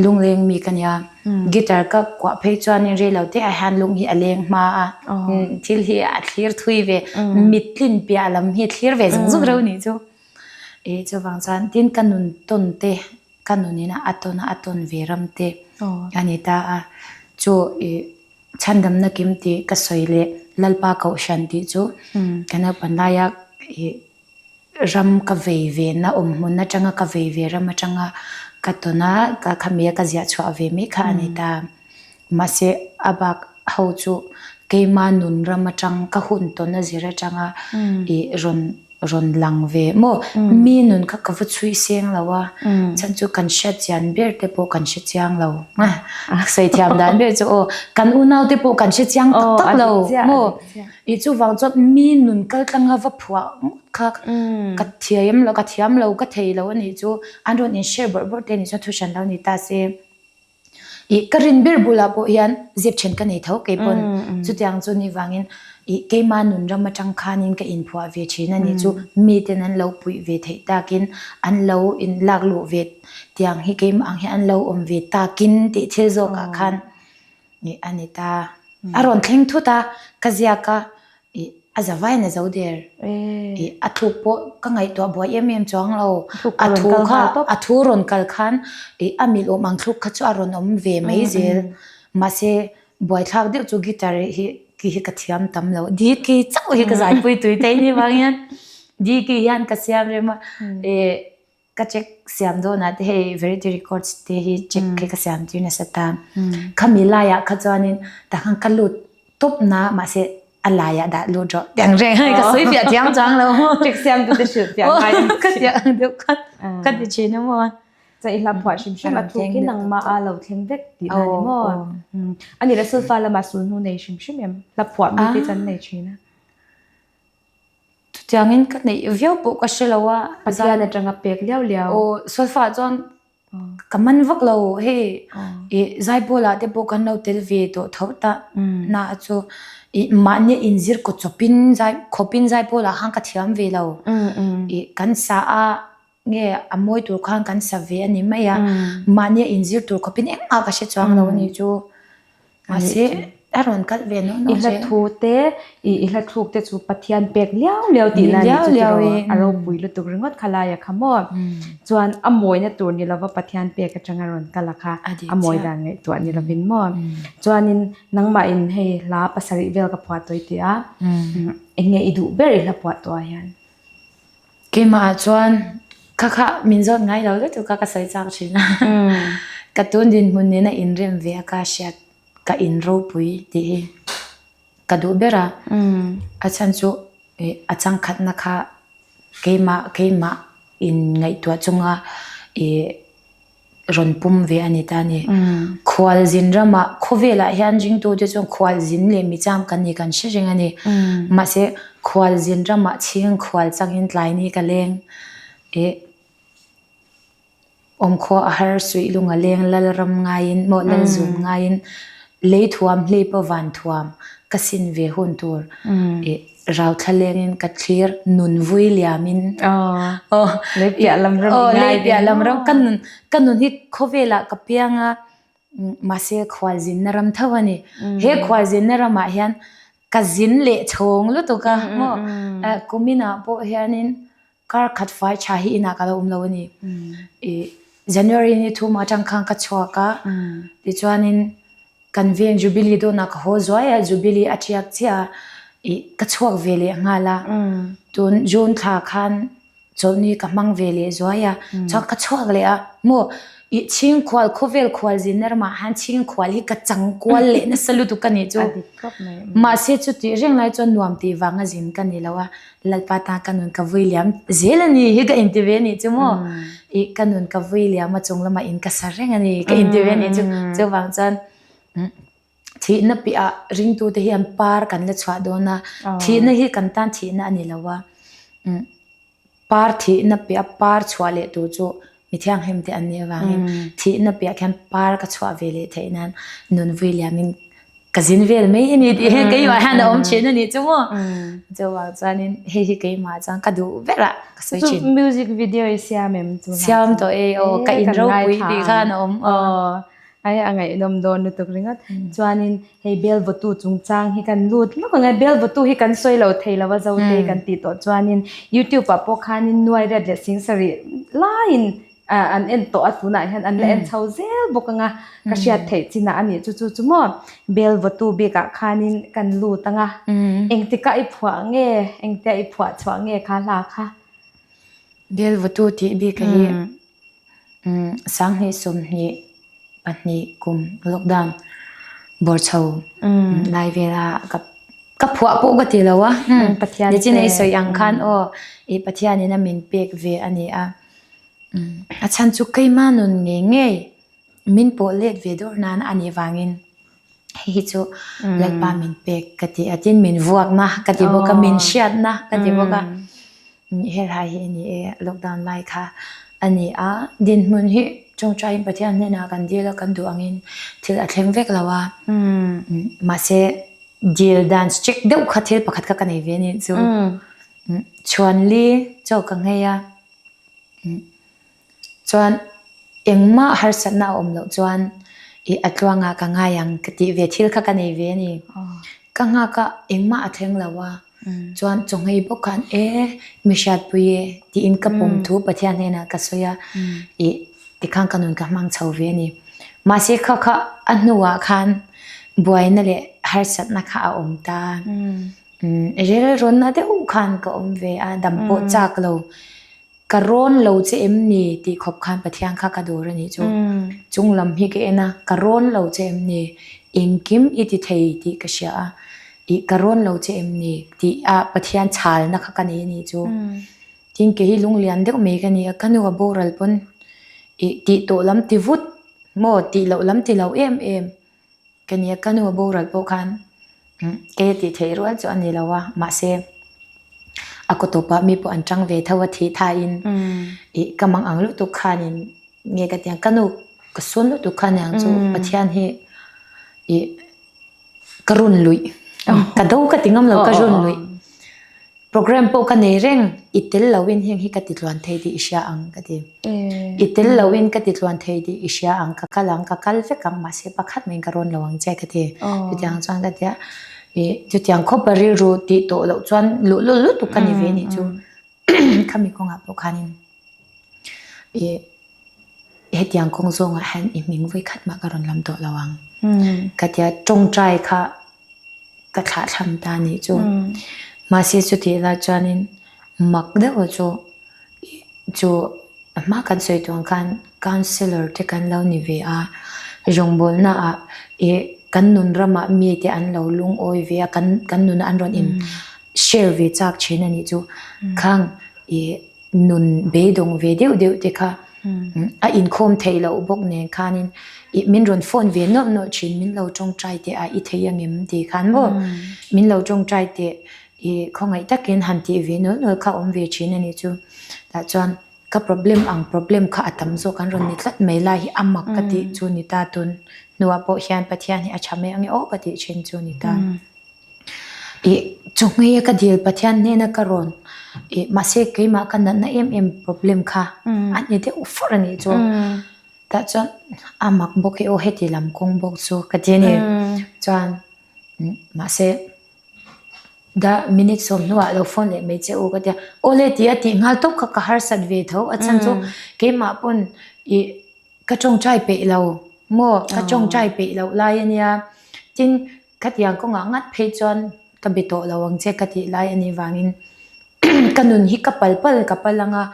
Lungleng mi ka nia. Guitar ka kuah phei chuanin rei lo te ah hian lung hi a leng hma a, thil hi a thlir thui ve, mittlin piah lam hi a thlir ve zung zung reuh nih chu. E chuvang chuan tin ka nun tawn te, ka nun ina a tawn a, a tawn ve ram te a ni ta a. Chu i chhandamna kim tih ka sawi leh Lalpa Kohhran tih chu ka naupan laia i Ram ka vei ve na awm hmun atanga ka vei ve ram atanga ka tawn a, ka khami a ka ziah chhuah ve mai kha a ni ta. Mahse a bak ho chu keima nun ram atang ka hun tawn a zir atanga ih rawn rawn lang ve maw? Mi nun kha ka va chhui seng lo a, chhan chu kan hriat chian ber te pawh kan hre chiang lo. Sawi thiam dan ber chu aw kan unau te pawh kan hre chiang tak tak lo maw? Ih chuvang chuan mi nun kal tlanga va phuah ngawt kha ka thiam lo ka thiam lo ka thei lo a nih chu an rawn in share bawrh bawrh te a nih chuan thu hran lo ni ta se. Ih ka rin ber bulah pawh hian zep then ka nei tho kei pawn chutiang chu ni vangin ih keima nun ram atang khanin ka inphuah ve thin a nih chu miten an lo puih ve theih takin an lo in lak luh ve tiang hi keimah ang hi an lo awm ve takin tih thil zawkah khan Ih a ni ta. A rawn thleng thut a, ka ziak a, ih a za vaiin a zo der. Ih a thluk pawh ka ngaihtuah buai em em chuang lo. A thu kha a thu rawn kal khan ih a milh awm ang thluk kha chu a rawn awm ve mai zel. Mahse buaithlak deuh chu guitar hi ki hi ka thiam tam lo. Di ki chauh hi ka zaipui tui thei ni vang hian di ki hian ka siam rem a. Ih Ka check siam dawnah te hei Verity Records te hi check khi ka siam tir nasa ta. Khami laiah kha chuanin takhan ka lut tawp na mahse a laiah dah lut rawh tiang reng hei ka sawi fiah thiam chuang lo. Check siam tu te hrilh fiah ngai ang ka ti ang deuh kha ka ti thin a maw. Chuan i hla phuah hrim hrim a thuk hi nangmah a lo thleng vek tih na ni maw. Ani le sulfa lamah sulhnu nei hrim hrim em? Hla phuah mi te chuan nei thin a. Chutiangin ka neih viau pawh ka hre lo a. Pathian atanga pek liau liau. Aw solfa chuan ka man vak lo hei ih zaipawl ah te pawh kan lo tel ve tawh tho ta na chu ih mahni inzir kaw chawpin zai khawpin zaipawl ah khan ka thiam ve lo ih kan sa a. Nge a mawi tur khan kan sa ve a ni mai a, mahni a inzir tur khawpin engmah ka hre chuang lo a ni chu. Mahse a rawn kal ve nawh nawh I hla thu te, i hla thluk te chu Pathian pek liau liau tihna a ni chu tiraw? A ropui lutuk ringawt kha laia kha maw? Chuan a mawina tur ni lova Pathian pek atanga rawn kal a kha a mawi dan ngaihtuah ni lovin maw? Chuanin nangmahin hei hla pasarih vel ka phuah tawh i ti a, eng nge i duh ber i hla phuah tawhah hian? Keimah ah chuan kha kha min zawt ngai lo lutuk a ka sawi chak thin a. Ka tun dinhmun nena inrem ve a ka hriat ka in ropui tih hi ka duh ber a. A chhan chu a changkhatna kha keimah keimah in ngaihtuah chunga ih rawn pum ve a ni ta a ni. Khualzin ramah khawvelah hian ringtute chuan khualzin leh micham kan ni kan hre reng a ni. Mahse khualzin ramah chhing khual changin tlai ni ka leng ih awmkhua a har suih lung a leng lal ram ngaiin maw lal zun ngaiin lei thuam hlei pawh van thuam ka sin ve hun tur ih Rau thla lengin ka thlir nun vui liamin aw lei piah lam ram aw lei piah lam ram ka nun ka nun hi khawvelah ka piang a mahse khualzinna ram tho a ni he khualzinna ramah hian. Ka zin leh chhawng lutuk a maw kumin ah pawh hianin kar khat fai tha hi inah ka lo awm lo a ni. Ih January ni thum atang khan ka chhuak a tichuanin kan veng Jubilee dawnah ka haw zuai a Jubilee a tiak chiah a ih ka chhuak ve leh nghal a tun June thla khan Chawlhni ka hmang ve leh zuai a, chuan ka chhuak leh a, maw i chhingkhual khawvel khual zinna ramah han chhingkhual hi ka chang kual leh nasa lutuk ka nih chu. Mahse chutih reng lai chuan nuam tih vanga zin ka ni lo a, Lalpa tan ka nun ka vui liam zel a ni hi ka inti ve a nih chu maw. I ka nun ka vui liam a chung lamah in ka sa reng a ni ka inti ve a nih chu. Chuvang chuan thihna piah ringtute hian par kan la chhuah dawn a, thihna hi kan tan thihna a ni lo a. Par thihna piah par chhuah leh tur chu mi thianghlim te an nih avangin thihna piah khian par ka chhuah ve leh theih nan nun vui liamin ka zin vel mai a ni tih hi keimah hian a awm thin a nih chu maw. Chuvang chuanin hei hi keimah chuan ka duh ber a ka sawi thin. Music video i siam em chu? Siam tawh e aw ka in ropui tih khan a awm. Ai a ngaihnawm dawn lutuk ringawt. Chuanin hei bel vawtu chungchang hi kan lut lawk ang e. Bel vawtu hi kan sawi lo thei lo a Zote kan tih tawh chuanin YouTube ah pawh khanin nuai riat leh sing sarih laiin an en tawh a tunah hian an la en chho zel bawk ang a ka hriat theih chinah a nih chu chu chu maw bel vawtu bikah khanin kan lut ang a. Engtikah i phuah nge engtia i phuah chhuah nge kha hla kha? Bel vawtu tih bik hi Sanghnih 20 pahnih kum lockdown bawr chho lai vela ka ka phuah pawh ka ti lo a nichin a i sawi ang khan aw i Pathian in a min pek ve a ni a a chhan chu keima nun ngei ngei min pawh let ve dawr nan a nih vangin hei hi chu Lalpa min pek ka ti a tin min vuakna ka ti bawk a min hriatna ka ti bawk a helai hi a ni e lockdown lai kha a ni a dinhmun hi tawngtaiin Pathian hnenah kan dil a kan duh angin thil a thleng vek lo a mahse dil dan strict deuh kha thil pakhat kha ka nei ve a nih chu chhuanli chaw ka nghei a. Chuan engmah harsatna a awm loh chuan ih a tluangah ka ngai ang ka tih ve thil kha ka nei ve a ni. Ka nghak a engmah a thleng lo a, chuan chawnghei bawk khan e mi hriatpui e tiin ka pawm thu Pathian hnenah ka sawi a, ih tikhan ka nun ka hmang chho ve a ni. Mahse kha kha a hnuah khan buaina leh harsatna kha a awm ta. Rilrawnna deuh khan ka awm ve a, dam pawh chak lo. Ka rawn lo che em ni tih khawp khan Pathian kha ka dawr a nih chu. Chung lam hi ka en a, ka rawn lo che em ni, engkim i ti thei tih ka hria a, ih ka rawn lo che em ni tih a Pathian chhalna kha ka nei a nih chu. Tin kei hi lunglian deuh mai ka ni a, ka nu a boral pawn ih tih tawh lam ti vut maw tih loh lam ti lo em em. Ka nia ka nu a boral pawh khan kei a tih theih rual chu a ni lo a, mahse a kaw tawpah mi pawh an tang ve tho a thih thain ih ka mang ang lutuk khanin nge ka ti ang ka nu ka sawn lutuk kha aniang chu Pathian hi ih ka run luih ka do ka ti ngam lo ka run luih. Program pawh ka nei reng, i tel loin heng hi ka ti tluan thei tih i hria ang ka ti. I tel loin ka ti tluan thei tih i hria ang, ka kal ang, ka kal vek ang, mahse pakhat maiin ka rawn lo ang che ka ti. Chutiang chuan ka ti a, ih chutiang khawp a rilru tih tawh loh chuan luhlul lutuk ka ni ve nih chu. Khami kawngah pawh khanin ih hetiang kawng zawngah hian i hming vawi khat mah ka rawn lam tawh lo ang ka ti a, tawngtai kha ka thlahthlam ta nih chu. Mahse chutih lai chuanin mak deuh chu chu a hma kan sawi tur ang khan councillor te kan lo ni ve a, rawngbawlna ah ih kan nun ramah mi te an lo lungawi ve a, kan kan nunah an rawn in share ve chak thin a nih chu. Khang ih nun beidawng ve deuh deuh te kha a inkhawm theih loh bawk nen khanin ih min rawn phone ve nawlh nawlh thin min lo tawngtai teh a i thei angem tih khan maw min lo tawngtai teh ih khawngaih takin han tih ve nawlh nawlh kha awm ve thin a nih chu tah chuan ka problem ang problem kha a tam zawk an rawn ni tlat mai lai hi a mak ka tih chu ni ta tun hnuah pawh hian Pathian hi a tha mai ange aw ka tih thin chu ni ta. Ih chawhmei a ka dil Pathian hnena ka rawn ih mahse keimah ka natna em em problem kha a ni deuh fur a nih chu tah chuan a mak bawk e aw heti lam kawng bawk chu ka ti a ni chuan mahse. Da minute sawm hnuah lo phone leh mai che u ka tia, awle tia tih nghal tawp kha ka harsat ve tho a chhan chu keimah pawn ih ka tawngtai peih lo maw ka tawngtai peih loh lai a nia tin khatiang kawngah ngat phei chuan ka be tawh lo ang che ka tih lai a nih vangin ka nun hi ka pal pal ka pal ang a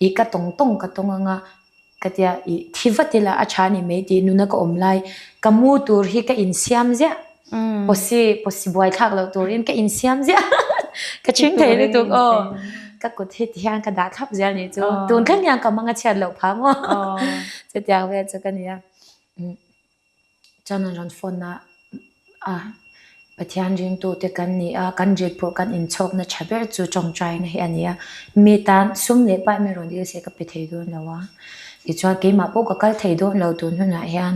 ih ka tawng tawng ka tawng ang a. Ka tia i thi vat ila a tha ni mai tih nuna ka awm lai ka mu tur hi ka insiam ziah pawsi pawsi buai thlak loh turin ka insiam ziah ka chhing thei lutuk aw ka kut hi ti hian ka dah thlap zel nih chu tun thleng hian ka mang a chhiat loh phah maw chutiang vel chu ka nia. Chuan an rawn phone a, a Pathian ringtute kan ni a, kan rilphurh kan inchhawkna tha ber chu tawngtaina hi a ni a, mi tan sum leh pai mai rawn dil se ka pe thei dawn lo a, tichuan keimah pawh ka kal thei dawn lo tun hunah hian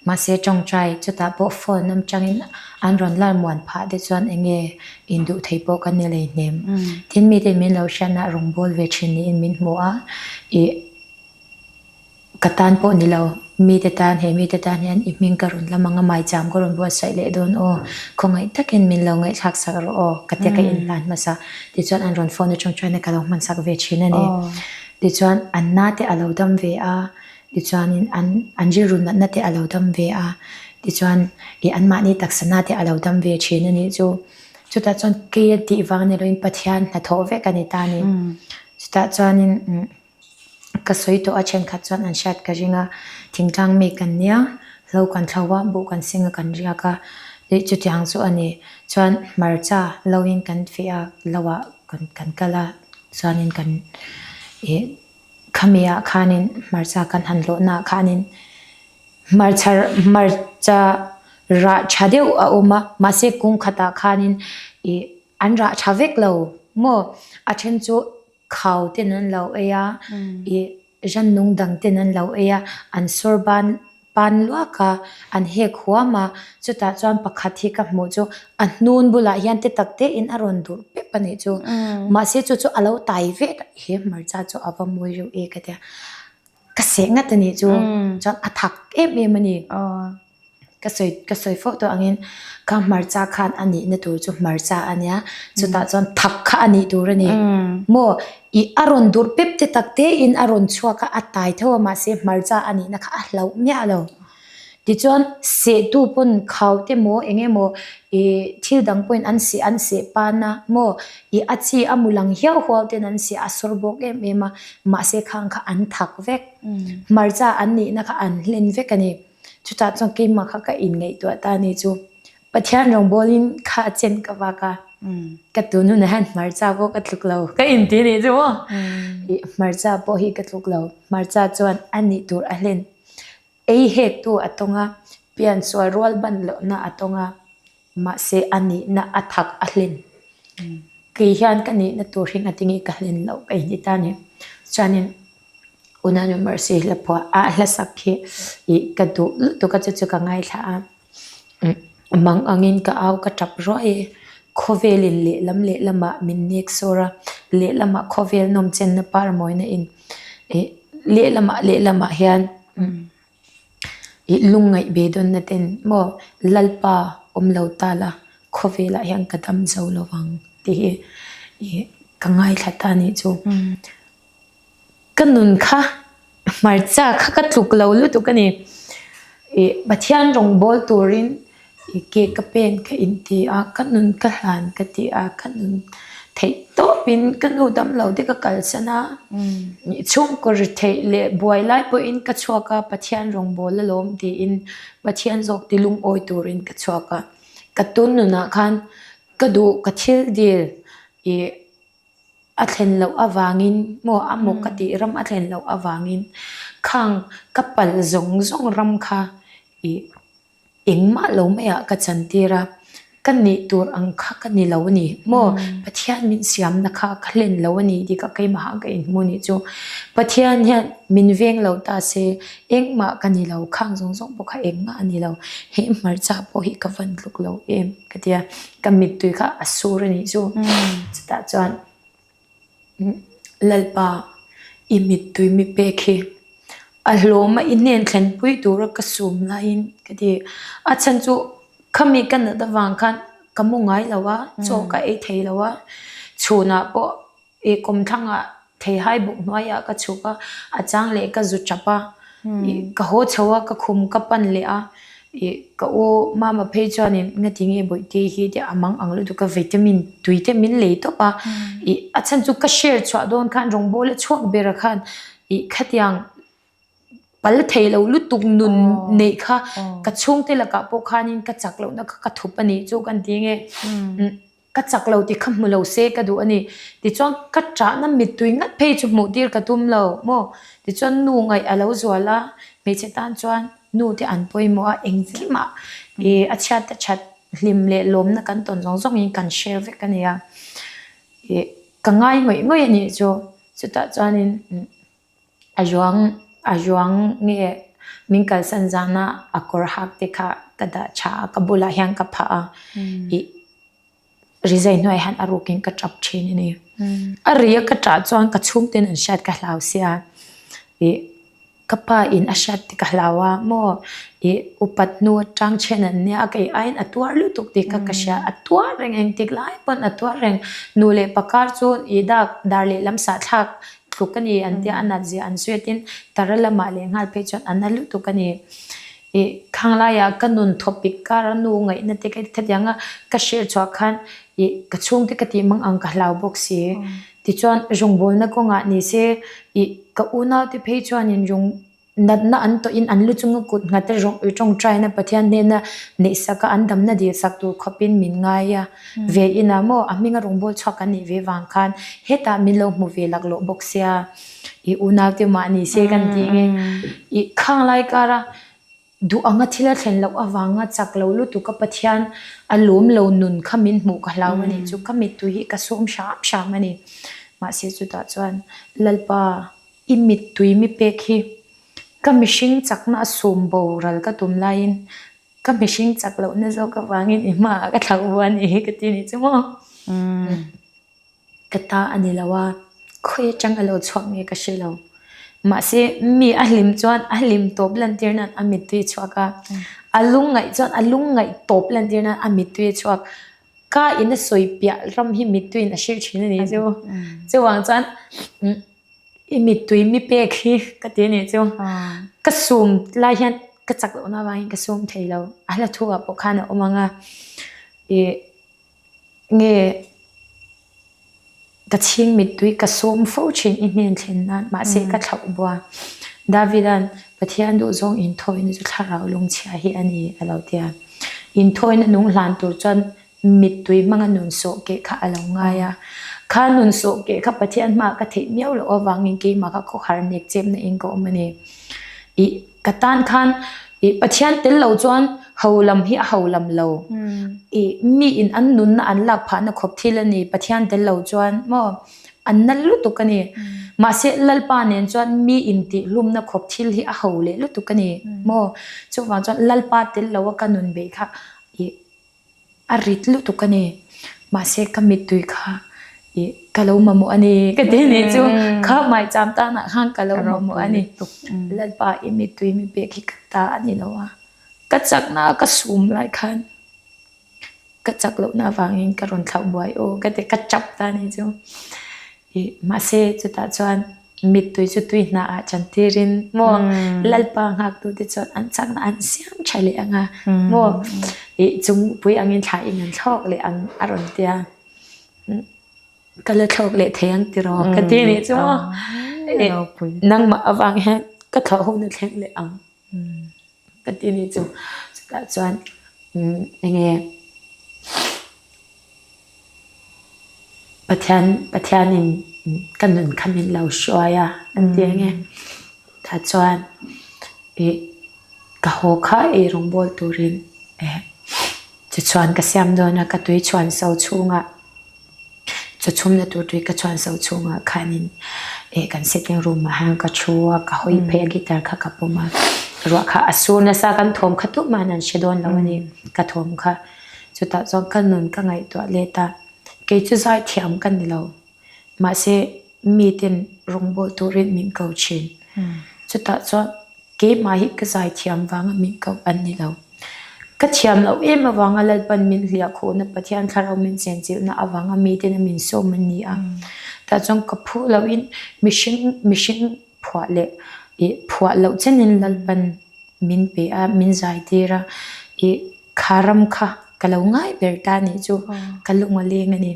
mahse tawngtai chutah pawh phone atangin an rawn lar muan phah te chuan eng nge induh thei pawh kan ni lei hnem. Tin mite min lo hriatna rawngbâwl ve thin niin min hmu a, ih. Ka tan pawh ni lo, mite tan, he mite tan hian i hming ka rawn lam ang a, maicham ka rawn buatsaih leh dawn aw, khawngaih takin min lo ngaihthlak sak rawh aw, ka tia ka inhlan hmasa. Tichuan an rawn phone atang chuan ka lo hman sak ve thin a ni. Tichuan an na te a lo dam ve a, tichuanin an an rilru natna te a lo dam ve a, tichuan ih anmahni taksa na te a lo dam ve thin a nih chu. Chutah chuan kei a tih vang ni loin Pathian hnathawh vek a ni ta a ni. Chutah chuanin umm. Ka sawi tawh a thenkhat chuan an hriat ka ring a, thingtlang mi kan nia, hlo kan thlo a, buh kan sing a kan riak a, ih chutiang chu a ni. Chuan hmarcha lo in kan feh a, lo ah kan kal a, chuanin kan ih khami ah khanin hmarcha kan han hlawhna ah khanin hmarcha hmarcha rah tha deuh a awm a, mahse kung khatah khanin ih an rah tha vek lo maw, a then chu. Khau ten an lo ei a, ih rannung dang ten an lo ei a, an sawr ban pan luak a, an hek huam a, chutah chuan pakhat hi ka hmuh chu a hnun bulah hian te tak te in a rawn durh pep a nih chu. Mahse chu chu a lo tai vet a, he hmarcha chu a va mawi reuh e ka tia, ka seh ngat a nih chu, chuan a thak em em a ni. Ka sawi ka sawi fo tawh angin kha hmarcha khan a nihna tur chu hmarcha a nia chutah chuan thak kha a nih tur a ni maw ih a rawn durh pep te tak te in a rawn chhuak a a tai tho a mahse hmarcha a nihna kha a hlauh miah lo tichuan sehtu pawn khau te maw eng emaw ih thil dang pawhin an seh an seh pan a maw ih a chi a mu lang hiau huau ten an seh a sawr bawk em em a mahse khang kha an thak vek hmarcha an nihna kha an hlen vek a ni. Chutah chuan keimah kha ka inngaihtuah ta a ni chu. Pathian rawngbawlin kha a chen ka vak a, ka tun hunah hian hmarcha pawh ka tluk lo ka inti a nih chu maw. Ih hmarcha pawh hi ka tluk lo, hmarcha chuan a nih tur a hlen. Ei hektu a tawng a, piansual rual ban lohna a tawng a, mahse a nihna a thak a hlen. Kei hian ka nihna tur hi ngatinge ka hlen loh ka inti ta a ni. Chuanin. Unanu Mercy hla phuah a hla sak hi ih ka duh lutuk a chu chu ka ngaithla a mang angin ka au ka tap ruai e khawvelin lehlam lehlamah min nek sawr a lehlamah khawvel nawm chenna par mawina in ih lehlamah lehlamah hian ih lungngaih ve dawnna ten maw Lalpa awm lo ta la khawvelah hian ka dam zo lo vang tih hi ih ka ngaithla ta a nih chu. Ka nun kha hmarcha kha ka tluk lo lutuk a ni. Ih Pathian rawngbâwl turin ih ke ka pen ka inti a, ka nun ka hlan ka ti a, ka nun theih tawpin ka nu damlo te ka kalsan a, ih chhungkaw ri theih leh buai lai pawhin ka chhuak a, Pathian rawngbâwl alawm tiin Pathian zawk ti lungawi turin ka chhuak a. Ka tun nunah khan ka duh ka thil dil ih. A thlen loh avangin maw a maw ka tih ram a thlen loh avangin khang ka palh zawng zawng ram kha ih engmah lo maiah ka chantir a, ka nih tur ang kha ka ni lo a ni maw Pathian min siamna kha ka hlen lo a ni tih kha keimahah ka inhmu a nih chu. Pathian hian min veng lo ta se engmah ka ni lo khang zawng zawng pawh kha engmah a ni lo he hmarcha pawh hi ka van tluk lo em ka ti a. Ka mittui kha a sur a nih chu. Chutah chuan Lalpa i mittui mi pek hi a hlawm a i hnen thlenpui tura ka sum laiin ka ti. A chhan chu khami ka nat avang khan. ka mu ngai lo a, chaw ka ei thei lo a, chhunah pawh ih kawmthlangah theihai buk hnuaiah ka chhuk a, a chang leh ka zu tap a, ih ka haw chho a, ka khum ka pan leh a, ih ka u mama phei chuanin ngati nge bawihte hi tih a mang ang lutuk a, vitamin tui te min lei tawp a, ih a chhan chu ka share chhuah dawn khan rawngbawl a chhuak ber a khan ih khatiang pal thei lo lutuk nun neih kha ka chhungte lakah pawh khanin ka chak lohna kha ka thup a nih chu kan ti nge ka chak lo tih kha hmu lo se ka duh a ni tichuan ka ṭahna mittui ngat phei chu hmuh tir ka tum lo maw tichuan nu ngaih a lo zual a hmeichhe tan chuan nu te an pawimawh a engkimah ih a chhiat a ṭhat hlim leh lawmna kan tawn zawng zawngin kan share vek a ni a ih ka ngai ngawih ngawih a nih chu chutah chuanin. A ruang a ruang nge min kalsan zana a kawr hak te kha ka dah tha a ka bulah hian ka phah a ih rizai hnuai hian a rukin ka tap thin a ni. A ri a ka tah chuan ka chhungten an hriat ka hlau sia ih ka pa in a hriat te ka hlau a maw ih upat hnu atang then an nia a kei aiin a tuar lutuk tih kha ka hria a tuar reng engtik lai pawn a tuar reng nu leh pakar chu ih dak dar lehlam sahthlak tluk a ni an tia a nat zia an sawi a tin tara lamah leh nghal phei chuan a na lutuk a ni. Ih khang laiah ka nun thawpik kar a nu ngaihna te ka khatiang a ka hrilh chhuah khan ih ka chhungte ka tih mang ang ka hlau bawk si. Tichuan rawngbawlna kawngah ni se ih ka unaute phei chuanin rawng Natna an tawhin an lu chunga kut nghat a rawng tawngtaina Pathian hnena neihsaka an damna dilsak tur khawpin min ngai a. Ve inah maw a hminga rawngbâwl chhuak kan nih ve vang khan hetah min lo hmu ve laklawh bawk sia i unaute mahni se kan ti nge. I khang lai kara duh anga thil a thlen loh avanga chak lo lutuk a Pathian a lawm lo nun kha min hmuh ka hlau a nih chu ka mittui hi ka sawm hram hram a ni. Mahse chutah chuan Lalpa I mittui mi pek hi ka mihring chakna a sum boral ka tum laiin ka mihring chak lohna zawk avangin i hmaah ka thlauh bu a ni hi ka ti ni chu maw. Ka ta a ni lo a, khawi atang a lo chhuak nge ka hre lo. Mahse mi a hlim chuan a hlim tawp lantir nan a mittui a chhuak a, a lungngaih chuan a lungngaih tawp lantir nan a mittui a chhuak. Ka in a sawi piah ram hi mittuiin a hrilh thin a ni chu. Chuvang chuan. I mittui mi pek hi ka ti anih chu ka sum lai hian ka chak lohna avangin ka sum thei lo a hla thu ah pawh khan a awm ang a ih nge ka chhing mittui ka sum fo thin i hnen thlen nan mahse ka thlauh bua David-a'n Pathian duhzawng inthawina chu thlarau lungchhia hi a ni a lo ti a inthawina nung hlan tur chuan Mittui hmanga nun sawh keh kha a lo ngai a. Kha nun sawh keh kha Pathian hmaah ka theih miau loh avangin keimah kha khawhar nek chepna in ka awm a ni. Ih, ka tan khan ih Pathian tel lo chuan ho lam hi a ho lam lo. Ih, mi in an nunna an lak phahna khawp thil a ni Pathian tel lo chuan maw an nal lutuk a ni. Mahse Lalpa nen chuan mi in tih hlumna khawp thil hi a ho leh lutuk a ni maw. Chuvang chuan Lalpa tel lo a ka nun beih kha ih A rit lutuk a ni. Mahse ka mittui kha ih ka lo mamawh a ni ka ti nih chu kha maicham tanah khan ka lo mamawh a ni. Lalpa i mittui mi pek hi ka ta a ni lo a, ka chakna ka sum lai khan ka chak lohna avangin ka rawn thlauh buai aw ka ti ka chap ta nih chu. Ih mahse chutah chuan mittui chu tui hna ah chan tirin maw Lalpa nghaktu te chuan an chakna an siam tha leh ang a maw ih chungpui angin thla in an thlawk leh ang a rawn tia ka la thlawk leh thei ang tiraw ka ti nih chu maw nangmah avang hian ka thlawh hun a thleng leh ang. Ka ti ni chu chutah chuan enge Pathian Pathianin ka nun kha min lo hruai a an ti enge tah chuan ih ka haw kha ei rawngbawl turin eh tichuan ka siam dawn a ka tui chhuan so chhungah. Chaw chhumna tur tui ka chhuan so chhungah khanin eh kan sitting room ah hian ka thu a, ka hawi phei a guitar kha ka pawm a, ruah kha a sur nasa kan thawm kha tumah an hre dawn lo a ni ka thawm kha chutah chuan ka nun ka ngaihtuah let a, kei chu zai thiam ka ni lo mahse miten rawngbawl turin min ko thin chutah chuan keimah hi ka zai thiam vanga min ko an ni lo. Ka thiam loh em avanga Lalpan min hliah khawhna Pathian thlarau min chenchilhna avanga miten a min sawm a ni a. Tah chuan ka phu lohin mihring mihring phuah leh ih phuah loh chenin Lalpan min pe a, min zai tir a, ih kha ram kha ka lo ngai ber ta nih chu ka lung a leng a ni.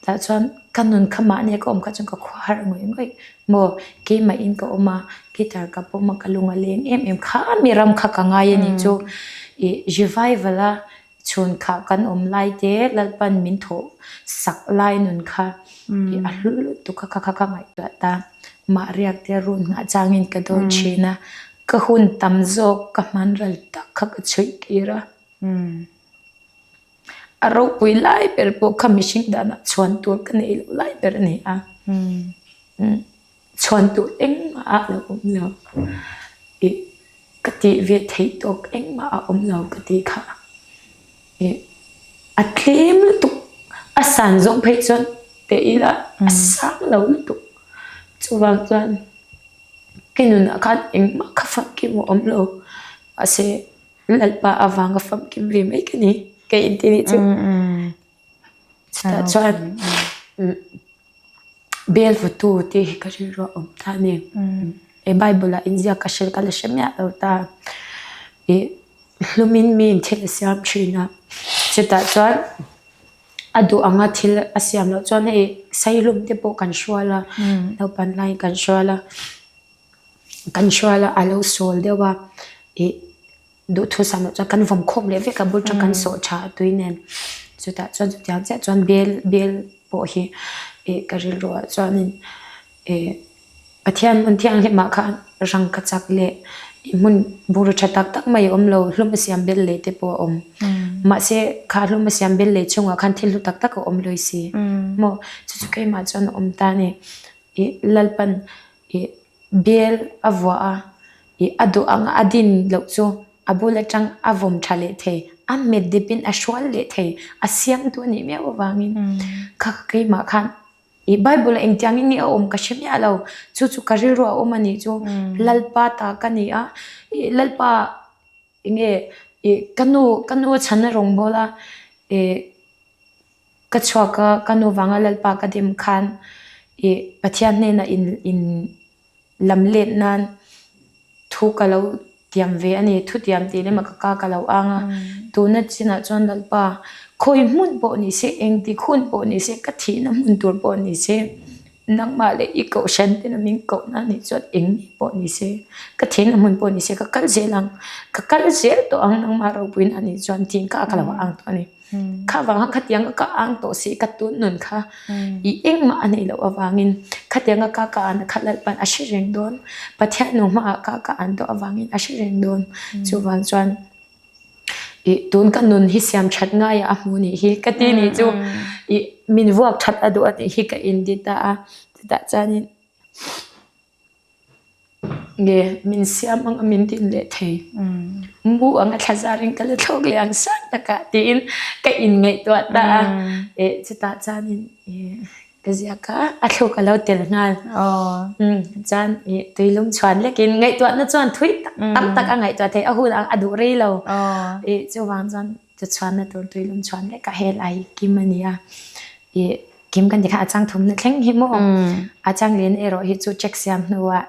Tah chuan ka nun kha mahni a ka awm kha chuan ka khua harh ngawih ngawih maw keimah in ka awm a, guitar ka pawm a ka lung a leng em em kha mi ram kha ka ngai a nih chu ih revival a chhun kha kan awm lai te Lalpan min thawh sak lai nun kha ih a hlu lutuk kha kha ka ngaihtuah ta mah riak te run nghah changin ka dawi thin a. Ka hun tam zawk ka hman ral tak kha ka chhuih tir a. A ropui lai ber pawh kha mihring danah chhuan tur ka nei loh lai ber a ni a. Chhuan tur engmah a lo awm lo. Ih ka tih ve theih tawk engmah a awm lo ka tih kha. Ih a tlem lutuk a san zawng phei chuan teh ila a sang lo lutuk. Chuvang chuan. Ka nunah khan engmah kha famkim a awm lo. Mahse, Lalpa avanga famkim ve mai ka ni, ka inti nih chu. Chutah chuan Bel vawtu tih hi ka rilru a awm ta a ni. He Bible ah inziak ka hre ka la hre miah lo ta. Ih hlumin miin thil a siam thin a, chutah chuan A duh anga thil a siam loh chuan hei saihlum te pawh kan hrual a, naupan laiin kan hrual a, kan hrual a a lo sawl deuh a ih duhthusam loh chuan kan vawm khawm leh vek a bul tang kan sawh tha a tui nen chutah chuan chutiang chiah chuan bel bel pawh hi ih ka rilruah chuanin Ih Pathian hmun thianghlimah khan rangka chak leh ih hmun bungraw tha tak tak mai a awm lo, hlum a siam bel leh te pawh a awm. Mahse kha hlum a siam bel leh chungah khan thil hlu tak tak a awm lawi si. Maw chu chu keimah chuan a awm ta a ni. Ih Lalpan ih bel a vuah a, ih a duh anga a din loh chu a bul atang a vawm tha leh thei, a hmet dipin a hrual leh thei, a siamtu a nih miau avangin kha keimah khan I Bible ah engtiangin nge a awm ka hre miah lo. Chu chu ka rilru a awm a nih chu. Lalpa ta ka ni a. I Lalpa enge i ka nu ka nu a chhan a rawngbâwl a. I ka chhuak a ka nu vanga Lalpa ka dem khan i Pathian hnenah in in lam let nan thu ka lo tiam ve a ni. Thu tiam tih lema ka ka ka lo ang a. Tuna chinah chuan Lalpa khawi hmun pawh ni se, engtik hun pawh ni se, ka thihna hmun tur pawh ni se, nangmah leh i kohhran tena min kohna a nih chuan eng ni pawh ni se, ka thihna hmun pawh ni se ka kal zel ang, ka kal zel tawh ang nangmah ropuina a nih chuan tiin ka ka lo ang tawh a ni. Kha vanga khatianga ka ang tawh si ka tun nun kha i engmah a neih loh avangin khatianga ka ka an kha Lalpan a hre reng dawn Pathian nu hmaah ka ka an tawh avangin a hre reng dawn chuvang chuan i tun ka nun hi siam that ngaiah a hmu nih hi ka ti nih chu i min vuak that a duh a nih hi ka inti ta a chutah chuanin. Nge min siam anga min din leh thei. Mu anga thla zarin ka la thlawk leh ang sang takah tiin ka inngaihtuah ta a. Eh chutah chuanin eh ka ziak a, a thluk a lo tel nghal. Chuan eh tuilum chhuan lekin ngaihtuahna chuan thui tak tam tak a ngaihtuah thei a hun ang a duh rei lo. Eh chuvang chuan chhuanna tur tuilum chhuan lekah helai kim a ni a. Eh Kim kan ti kha a chang thumna thleng hi maw? A chang lin erawh hi chu check siam hnuah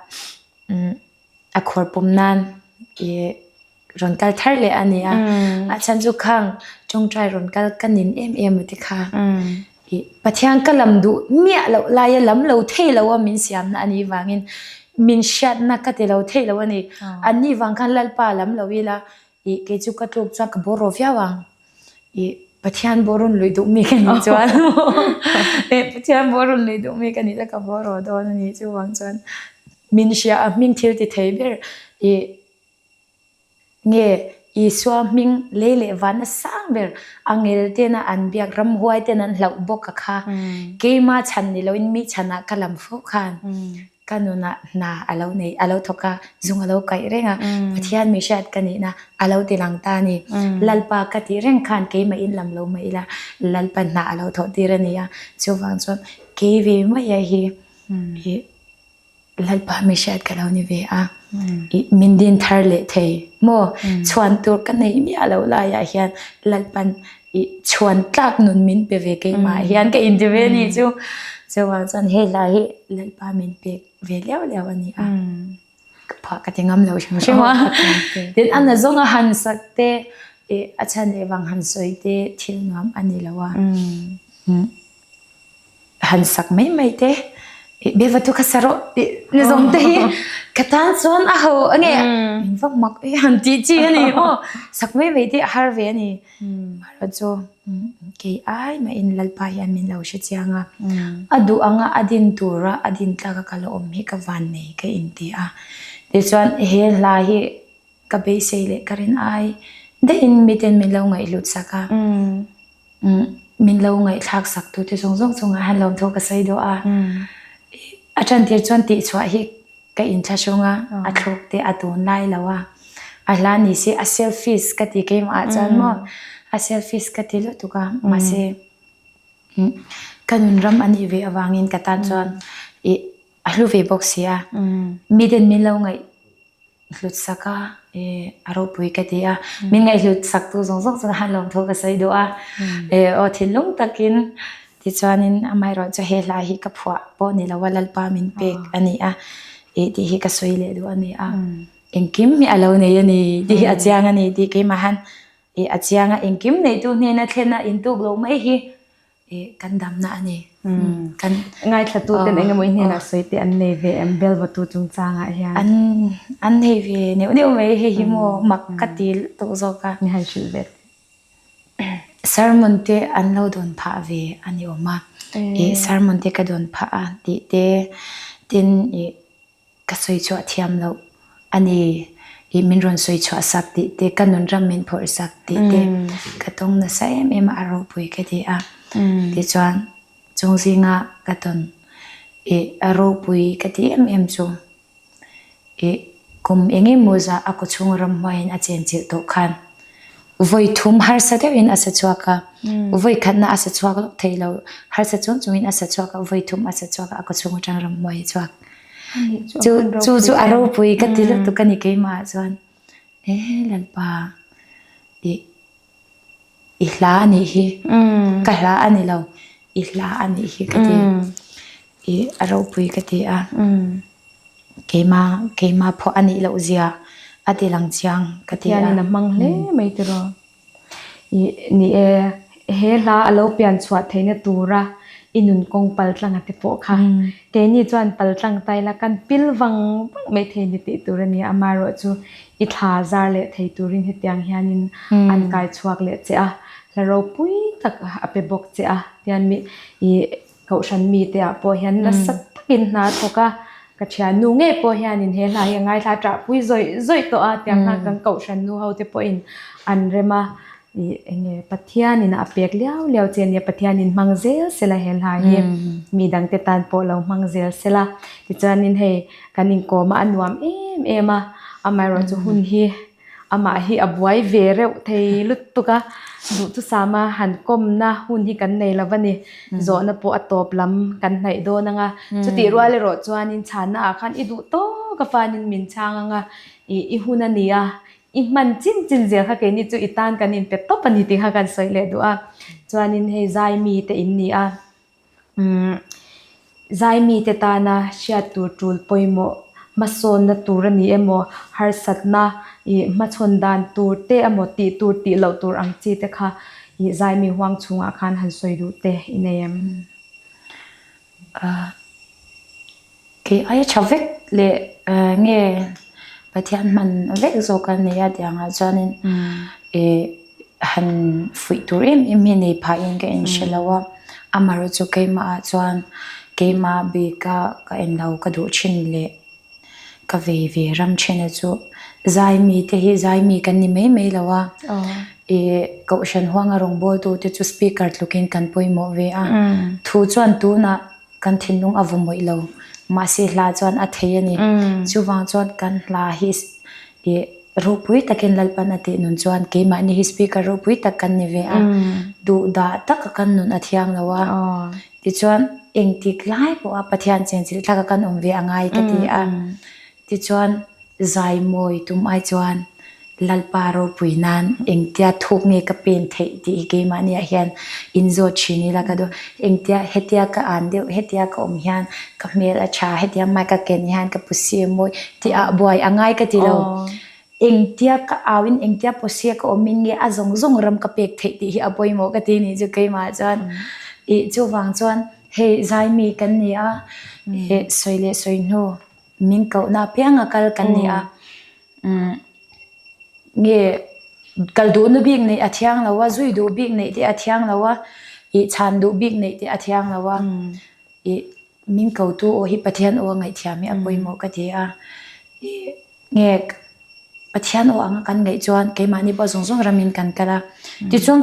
a khur pum nan i rawn kal thar leh a ni a. A chhan chu khang tawngtai rawn kal ka nin em em a ti kha. I Pathian ka lam duh miah loh laia lam lo thei lo a min siamna a nih vangin min hriatna ka ti lo thei lo a ni. Anni vang khan Lalpa lam lo ila i kei chu ka tluk chuan ka bawr rawh viau ang. I Pathian bawr rawn luih duh mi ka nih chuan Pathian bawr rawn luih duh mi ka nih chuan ka bawr rawh dawn a ni. Chuvang chuan min hria a hming thil ti thei ber i nge Isua hming lei leh vanna sang ber a ngel tena an biak ramhuai ten an hlauh bawk a kha keima chhan ni loin mi chhanah ka lam fo khan Ka nunah hna a lo nei, a lo thawk a, zung a lo kaih reng a, Pathian mi hriat ka nihna a lo ti lang ta a ni. Lalpa ka tih reng khan keimah in lam lo mah ila, Lalpa hna a lo thawh tir a ni a, chuvang chuan kei ve mai a hi hi Lalpa mi hriat ka lo ni ve a. Ih min din thar leh thei maw? Chhuan tur ka nei miah loh laiah hian Lalpan ih chhuan tlak nun min pe ve keimah hian ka inti ve a nih chu. Chuvang chuan he hla hi Lalpa min pek ve liau liau a ni a. Ka phah ka ti ngam lo hrim hrim a. Tin a na zawnga han sak te ih a chhan leh vang han sawi te thil nuam a ni lo a. Han sak mai mai te ih be va tu kha sa rawh tih ni zawng te hi ka tan chuan a ho a nge min vak mak e han tih chi a ni maw sak mai mai te a har ve a ni marawh chu kei ai mahin Lalpa hian min lo hre chiang a a duh anga a din tura a din tlak a ka la awm hi ka van nei ka inti a tichuan he hla hi ka beisei leh ka rin ai daihin miten min lo ngaihhlut sak a. Min lo ngaihthlak sak tu te zawng zawng chungah hian lawmthu ka sawi duh a. A ṭantir chuan tihchhuah hi ka inthlahrung a, a thluk te a tun lai lo a. A hla ni se a selfish ka ti keimah ah chuan maw a selfish ka ti lutuk a mahse ka nun ram a nih ve avangin ka tan chuan ih a hlu ve bawk si a. Miten min lo ngaih hlut sak a eh a ropui ka ti a min ngaihhlut sak tu zawng zawng chuan han lawmthu ka sawi duh a eh aw thinlung takin tichuanin amaherawh chu he hla hi ka phuah pawh ni lo a Lalpa min pek a ni a eh tih hi ka sawi leh duh a ni a engkim hi a lo nei a ni tih hi a chiang a ni tih keimah han eh a chiang a engkim neitu hnena thlen a intuk loh mai hi Ih kan damna a ni. Kan Ngaithla tu ten engemaw i hnenah sawi te an nei ve em bel vatu chungchangah hian? An an nei ve neuh neuh mai hei hi maw mak ka ti lutuk zawk a. Ni han hrilh ve teh. Sermon te an lo dawn phah ve a ni awm a. Ih sermon te ka dawn phah a tih te tin ih Ka sawi chhuah thiam loh a ni ih min rawn sawi chhuah sak tih te, ka nun ram min phawrh sak tih te ka tawng nasa em em a, a ropui ka ti a. Tichuan chung zinga ka tawn ih a ropui ka ti em em chu ih kum eng emaw zah a kawchhung ramhuaiin a chenchilh tawh khan Vawi thum harsa deuhin a sa chhuak a, vawi khatna a sa chhuak lawk thei lo, harsa chung chungin a sa chhuak a, vawi thum a sa chhuak a, a kawchhung atang ramhuai a chhuak. Chu chu chu a ropui ka ti lutuk a ni keimah ah chuan e Lalpa i i hla a nih hi, ka hla a ni lo, i hla a nih hi ka ti. I a ropui ka ti a. Keimah keimah pawh a nih loh zia a ti lang chiang ka ti a. Pathianin a hmang hle mai tiraw. Ih ni e, he hla a lo pian chhuah theihna tura i nun kawng pal tlanga te pawh kha keini chuan pal tlang ta ila kan pil vang vang mai thei ni tih tur a ni a, amaherawhchu i thla zar leh thei turin hetiang hianin an kai chhuak leh che a, hla ropui tak a pe bawk che a, tian mi ih Kohhran mite ah pawh hian nasa takin hna a thawk a, ka thiannu ngei pawh hianin he hla hi a ngaithla a ṭahpui zawih zawih tawh a, tiang khan kan kohhran nu ho te pawhin an rem a, ih eng nge Pathianin a pek liau liau che ania, Pathianin hmang zel sela he hla hi mi dangte tan pawh lo hmang zel sela, tichuanin hei kan inkawm a a nuam em em a, amaherawhchu hun hi. Amah hi a buai ve reuh thei lutuk a, duhthusama han kawmna hun hi kan nei lo va ni. Zawhna pawh a tawp lam kan hnaih dawn ang a, chutih rual erawh chuanin chhanna ah khan i duh tawk a fanin min chhang ang a, ih i hun a ni a, i hman chin chin zel kha keini chu i tan kan inpe tawp a ni tih kha kan sawi leh duh a. Chuanin hei zai mite in ni a. Umm zaimite tana hriat tur tul pawimawh hmasawnna tur a ni emaw harsatna ih hmachhawn dan tur te emaw tih tur tih loh tur ang chi te kha ih zaimi huang chhungah khan han sawi duh te i nei em? Ahh. Kei aia tha vek leh nge Pathian hman vek zawk a nia tih angah chuanin ih han fuih tur em em hi nei phahin ka inhre lo a, amaherawhchu chu keimahah chuan keimah bika ka en lo ka duh thin leh ka vei ve ram thina chu zai mite hi zai mi kan ni mai mai lo a, ih kohhran huanga rawngbawltu te chu speaker tlukin kan pawimawh ve a, thu chuan tunah. Kan thinlung a vawmawih lo. Mahse hla chuan a thei a ni. Chuvang chuan kan hla hi ih ropui takin Lalpan a tih nun chuan keimahni hi speaker ropui tak kan ni ve a. Duhdah taka kan nun a thiang lo a. Tichuan engtik lai pawha Pathian chenchilh thlaka kan awm ve a ngai ka ti a. Tichuan. Zai mawi tum ai chuan Lalpa ropui nan engtia thuk nge ka pen theih tih hi keimahniah hian inzawt thin ila ka duh. Engtia hetia ka an deuh, hetia ka awm hian ka hmel a tha, hetia mic ka ken hian ka pusi a mawi tih ah buai a ngai ka ti lo. Engtia ka au in engtia pusi a ka awm in nge a zawng zawng ram ka pek theih tih hi a pawimawh ka ti nih chu keimah chuan. Ih chuvang chuan hei zai mi kan ni a, ih sawi leh sawi hnu min kohna apiang a kal kan ni a. Umm nge kal duhna bik neih a thiang lo a, zui duh bik neih te a thiang lo a, ih chhan duh bik neih te a thiang lo a, ih min kotu aw hi Pathian aw a ngaihthiam hi a pawimawh ka ti a, ih nge Pathian aw anga kan ngaih chuan keimahni pawh zawng zawng ramin kan kal a, tichuan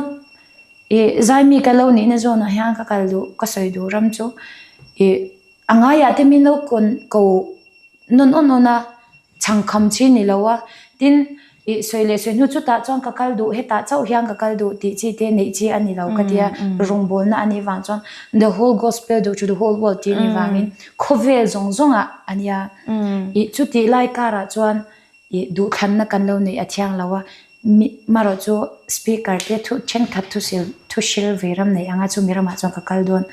ih zaimi ka lo nihna zawnah hian ka kal duh ka sawi duh ram chu ih a ngaiah te min lo kawn ko. Nawn awn awn a, chhangkham chi ni lo a, tin, ih sawi leh sawi hnu chutah chuan ka kal duh, hetah chauh hian ka kal duh tih chi te neih chi a ni lo ka tia, rawngbawlna a nih vang chuan the whole gospel to the whole world tih a nih vangin khawvel zawng zawngah a nia. Ih chutih lai karah chuan ih duhthlanna kan lo neih a thiang lo a, mi marawh chu speaker te thu thenkhat thusil thuhril ve ram nei anga chumi ramah chuan ka kal dawn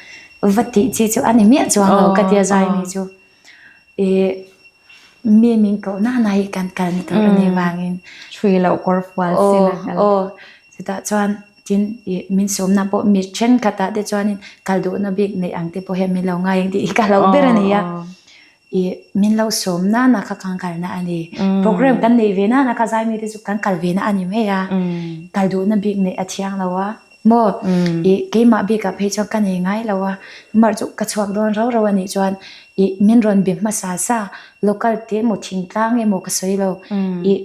va tih chi chu a ni miah chuang lo ka tia zai mi chu. Ih mi min koh na na hi kan kal ni tur a nih vangin Hrui loh kawr fual sin a kal. Aw chutah chuan tin ih min sawmna pawh mi thenkhatah te chuanin kal duhna bik neih ang te pawh hian min lo ngai ang tih hi ka hlauh ber a ni a. Ih min lo sawm na na kha kan kalna a ni. Program kan neih ve na na kha zaimi te chu kan kal ve na a ni mai a. Kal duhna bik neih a thiang lo a. Maw? Ih, keimah bikah phei chuan ka nei ngai lo a, mar chu ka chhuak dawn rau rau a nih chuan ih min rawn be hmasa sa, local te emaw thingtlang emaw ka sawi lo. Ih,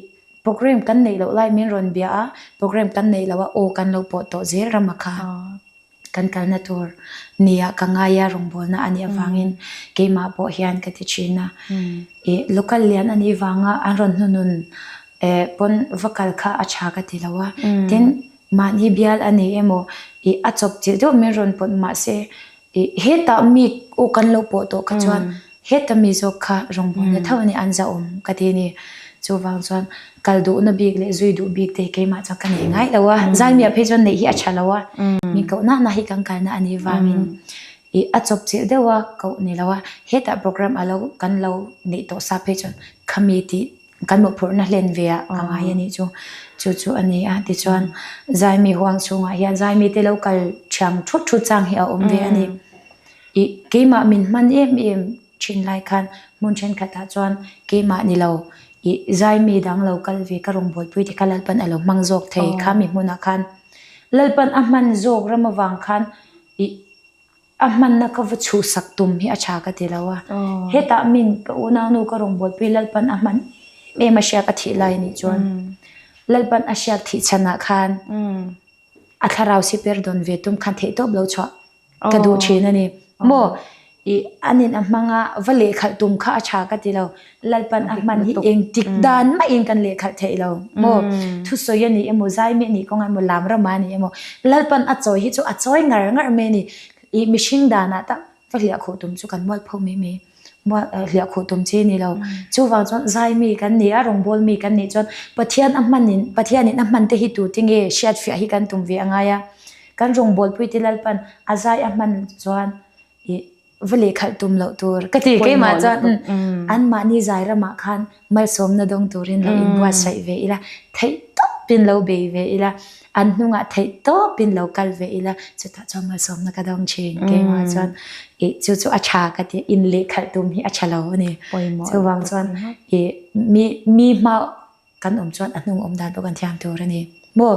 program kan neih loh lai min rawn bia a, program kan neih loh a aw kan lo pawh tawh zel ram a kha. Kan kalna tur nia ka ngai a rawngbawlna a nih avangin keimah pawh hian ka ti thin a. Ih, local lian a nih vanga an rawn hnunun eh pawn va kal kha a tha ka ti lo a, tin, Mahni bial a ni emaw ih a chawp chilh deuh min rawn pawt mahse ih hetah mi aw kan lo pawh tawh kha chuan heta mi zawk kha rawngbawlna tho a ni an zahawm ka ti a ni. Chuvang chuan kal duhna bik leh zui duh bik te hi keimah chuan ka nei ngai lo a, zaimiah phei chuan neih hi a tha lo a, min koh na na hi kan kalna a nih vangin ih a chawp chilh deuh a koh ni lo a, hetah program a lo kan lo neih tawh sa phei chuan khami tih Kan mawhphurhna hlen ve ah ka ngai a nih chu. Chu chu a ni a. Tichuan, Zaimi huang chhungah hian Zaimi te lo kal thiang thut thut chang hi a awm ve a ni. Ih, keimah min hman em em thin lai khan hmun thenkhatah chuan keimah ni lo, ih, Zaimi dang lo kal ve ka rawngbawlpui te kha Lalpan a lo hmang zawk thei kha mi hmunah khan. Lalpan a hman zawk ram avang khan ih, A hmanna ka va chhuhsak tum hi a tha ka ti lo a. Hetah min ka unaunu ka rawngbawlpui Lalpan a hman em em a hriak a thih lai anih chuan Lalpan a hriak thih chhanah khan a thlarau siper dawn ve tum khan theihtawp lo chhuah ka duh thin a ni. Maw ih anin a hmanga va lehkhalh tum kha a tha ka ti lo. Lalpan a hman hi engtik dan mahin kan lehkhalh theih lo maw? Thusawi a ni emaw, zaimi a nih kawngah emaw, lam rama a ni emaw, Lalpan a chawi hi chu a chawi ngar ngar mai a ni. Ih mihring danah tak va hliah khuh tum chu kan mual pho mai mai, mual hliah khuh tum chi a ni lo. Chuvang chuan zaimi kan ni a, rawngbâwl mi kan nih chuan Pathian a hmanin, Pathianin a hman te hi tute nge hriatfiah hi kan tum ve a ngai a. Kan rawngbâwlpuite Lalpan a zai a hman chuan ih va lehkhalh tum loh tur ka ti keimah chuan an mahni zai ramah khan malsawmna dawng turin lo inbuatsaih ve ila theih tawpin lo bei ve ila an hnungah theih tawpin lo kal ve ila chutah chuan malsawmna ka dawng thin keimah chuan ih chu chu a tha ka ti in lehkhalh tum hi a tha lo a ni chuvang chuan ih mi mi hma Kan awm chuan a hnung awm dan pawh kan thiam tur a ni. Maw?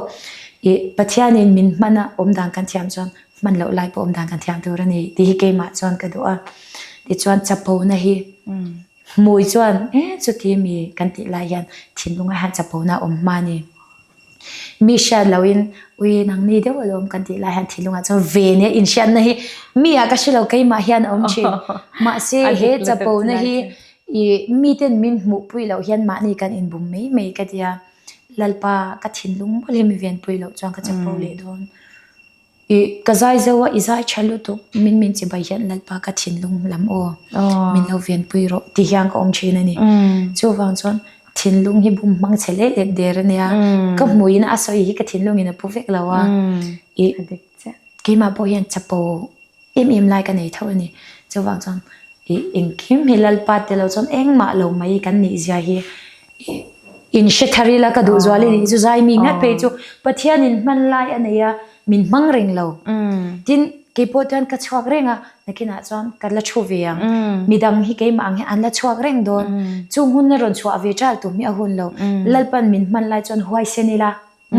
Ih, Pathianin min hman a awm dan kan thiam chuan hman loh lai pawh awm dan kan thiam tur a ni tih hi keimah chuan ka duh a. Tichuan chapona hi hmui chuan e chuti mi kan tih lai hian thinlungah hian chapona a awm hma a ni. Mi hriat lohin ui nangni deuh alawm kan tih lai hian thinlungah chuan ve nia inhriatna hi mi ah ka hre lo keimah hian a awm thin. Mahse he chapona hi Ih, miten min hmuhpui loh hian mahni kan inbum mai mai ka tia, Lalpa ka thinlung mawlh hi mi venpui loh chuan ka chapo leh dawn. Ih, ka zai zo a, i zai tha lutuk, min min chibai hian Lalpa ka thinlung lam aw, min lo venpui rawh ti hian ka awm thin a ni. Chuvang chuan. Thinlung hi bum hmang chhe let let der a nia. Ka hmuiin a sawi hi ka thinlungin a pu vek lo a. Ih keimah pawh hian chapo em em lai ka nei tho a ni. Chuvang chuan ih engkim hi Lalpa te lo chuan engmah lo mai kan nih zia hi ih in hre thar ila ka duh zual a nih chu zai mi ngat phei chu Pathianin hman lai a nei a min hmang reng lo. Tin keipawh chuan ka chhuak reng a nakinah chuan ka la thu ve ang. Midang hi keimah ang hian an la chhuak reng dawn. Chung hun a rawn chhuah ve ṭal tum hi a hun lo. Lalpan min hman lai chuan huaisen ila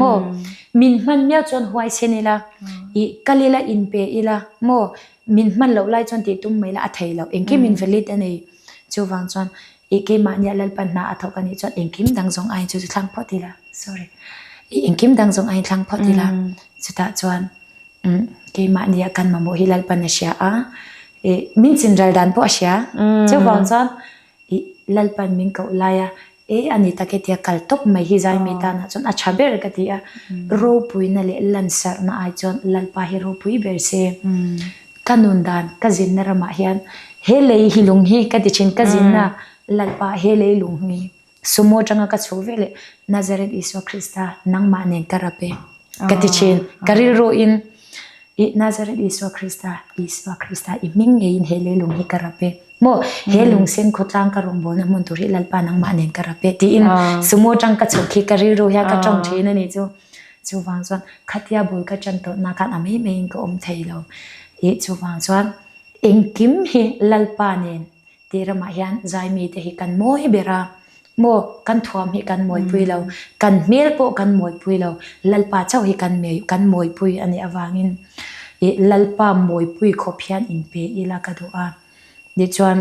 maw? Min hman miau chuan huaisen ila, ih kal ila inpe ila maw? Min hman loh lai chuan tih tum mai ila a thei lo. Engkim in valid a nei. Chuvang chuan ih keimahnia Lalpan hna a thawk a nih chuan engkim dang zawng aiin chu chu thlang phawt ila. Sorry. Ih engkim dang zawng aiin thlang phawt ila. Chutah chuan. Keimahnia kan mamawh hi Lalpan a hria a, ih min chinral dan pawh a hria. Chuvang chuan ih Lalpan min koh lai a, e a ni tak e tia kal tawp mai hi zai mi tanah chuan a tha ber ka ti a. Ropuina leh lansarhna ai chuan Lalpa hi ropui ber se. Ka nun dan ka zinna ramah hian he lei hi lung hi ka ti thin ka zinna Lalpa he lei lung hi. Sumo atanga ka chhuh veleh Nazareth Isua Krista nangmah nen ka rap e ka ti thin. Ka rilru in i Nazareth Isua Krista, Isua Krista i hming ngeiin he leilung hi ka rap e. Maw he lungsen khawtlang ka rawngbawlna hmun tur hi Lalpa nangmah nen ka rap e tiin sumo atang ka chhuh khi ka rilru hian ka tawng thin a nih chu. Chuvang chuan khatia bul ka tan tawhna khan a mai maiin ka awm thei lo. Ih chuvang chuan engkim hi Lalpa nen Tih ramah hian zaimite hi kan mawi ber a, maw kan thuam hi kan mawipui lo, kan hmel pawh kan mawipui lo, Lalpa chauh hi kan kan mawipui a nih avangin ih Lalpa mawipui khawp hian inpe ila ka duh a. Tichuan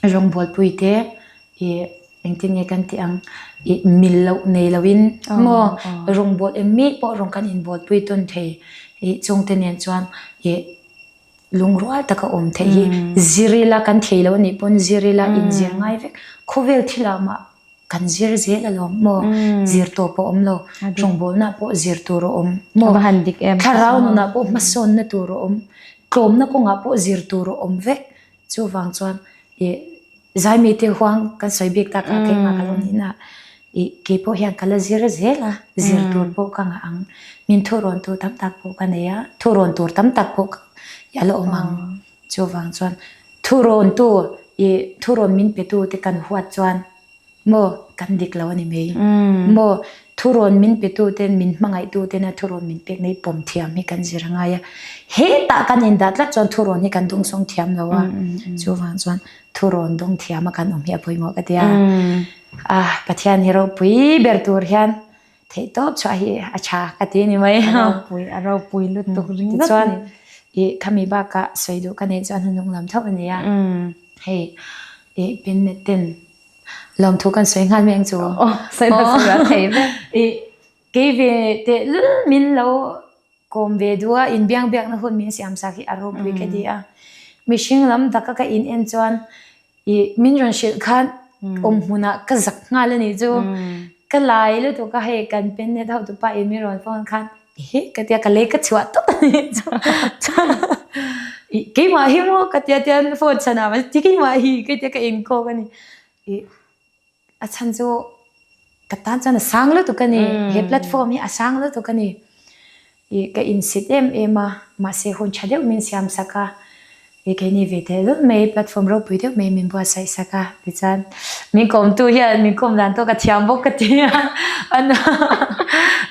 rawngbawlpui te ih engtin nge kan tih ang ih mil loh nei loin maw rawngbâwl eng mi pawh rawn kan inbawlpui tawn thei ih chungte nen chuan ih Lungrual taka awm theih hi zir ila kan thei lo anih pawn zir ila inzir ngai vek. Khawvel thilah mah kan zir zel alawm maw? Zir tawp a awm lo. Rawngbawlnaah pawh zir tur a awm maw? Thlarau nunah pawh hmasawnna tur a awm. Tlawmna kawngah pawh zir tur a awm vek. Chuvang chuan ih Zaimite huang kan sawi bik tak a keimah ka lo nih na ih kei pawh hian ka la zir zel a, zir tur pawh ka ngah ang. Min thurawn tur tam tak pawh ka nei a, thurawn tur tam tak pawh a la awm ang. Chuvang chuan thurawn tu ih thurawn min pe tu te kan huat chuan Maw, kan dik lo a ni mai. Maw, thurawn min petu ten, min hmangaihtu tena thurawn min pek nei pawm thiam hi kan zir a ngai a. Hetah kan indah tlat chuan thurawn hi kan dawngsawng thiam lo a. Chuvang chuan thurawn dawng thiam a kan awm hi a pawimawh ka ti a. A, Pathian hi ropui ber tur hian theihtawp chhuah hi a tha ka ti a ni mai. A ropui, a ropui lutuk ringawt ni. Tichuan, ih khami bakah sawi duh ka neih chuan hnunung lam tho a ni a. Hei, ih pinnet ten Lawmthu kan sawi nghal mai ang chu. Aw, sawi na sawi a thei vek. I kei ve tehlul min lo kawm ve duh a, inbiang biakna hun min siam sak hi a ropui ka ti a. Mihring lam taka ka in en chuan i min rawn hrilh khan awm hmunah ka zak nghal a nih chu. Ka lai lutuk a hei kan pennet hotupa in min rawn phone khan Ehe ka tia ka lei ka chhuah tawp a nih chu ih keimah hi maw ka tia tian phone chhan ah ti keimah hi ka tia ka inkawk a ni ih a chhan chu ka tan chuan a sang lutuk a ni he platform hi a sang lutuk a ni ih ka insit em em a mahse hun tha deuh min siam sak a. I keini ve teh lul mai platform ropui deuh mai min buatsaih sak a tichuan min kawmtu hian min kawm dan tawk a thiam bawk ka ti a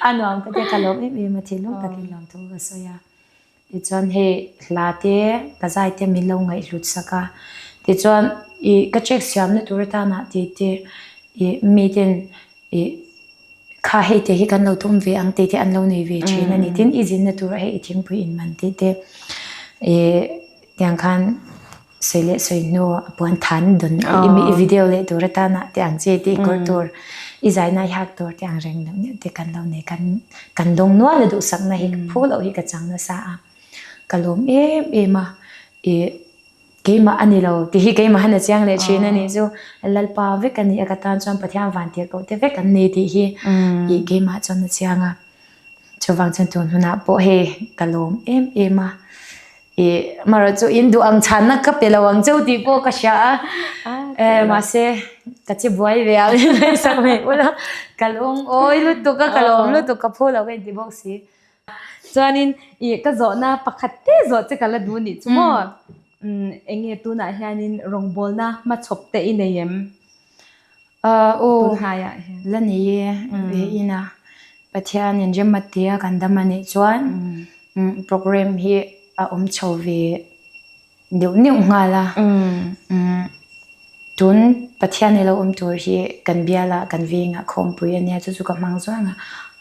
a nuam ka ti a ka lawm em em a thinlung takin lawmthu ka sawi a tichuan hei hla te ka zai te min lo ngaihhlut sak a tichuan ih ka check siamna tur atana tih te ih miten ih Kha hei te hi kan lo tum ve ang tih te an lo nei ve thin a ni. Tin, i zinna tur hei i thingpui in man tih te ih tiang khan sawi leh sawi hnu a puan than dawn i video leh tur atana te ang chi te i kawr tur i zaina i hak tur te ang reng deuh deuh te kan lo nei kan kan dawng nual a duhsakna hi phu loh hi ka chang nasa a ka lawm em em a ih Keimah a ni lo tih hi keimah han a chiang leh thin a nih chu. Lalpa vek a ni a ka tan chuan Pathian van tirh koh te vek an ni tih hi ih keimah chuan a chiang a. Chuvang chuan tun hunah pawh hei ka lawm em em a. Ih amaherawhchu in duh ang chhanna ka pe lo ang cheu tih pawh ka hria a. Eh, mahse ka che buai ve a min ngaihsak mai ula ka lungawi lutuk a ka lawm lutuk ka phu lo ka inti bawk si. Chuanin ih ka zawhna pakhat te zawh che ka la duh nih chu maw? Umm eng nge tunah hianin rawngbawlna hmachhawp te i nei em? Aw la nei e ve ina Pathianin rematia kan dam a nih chuan program hi a awm chho ve deuh neuh nghal a. Tun Pathian i lo awm tur hi kan bialah kan vengah khawmpui a nia chu chu ka hmang zuang a,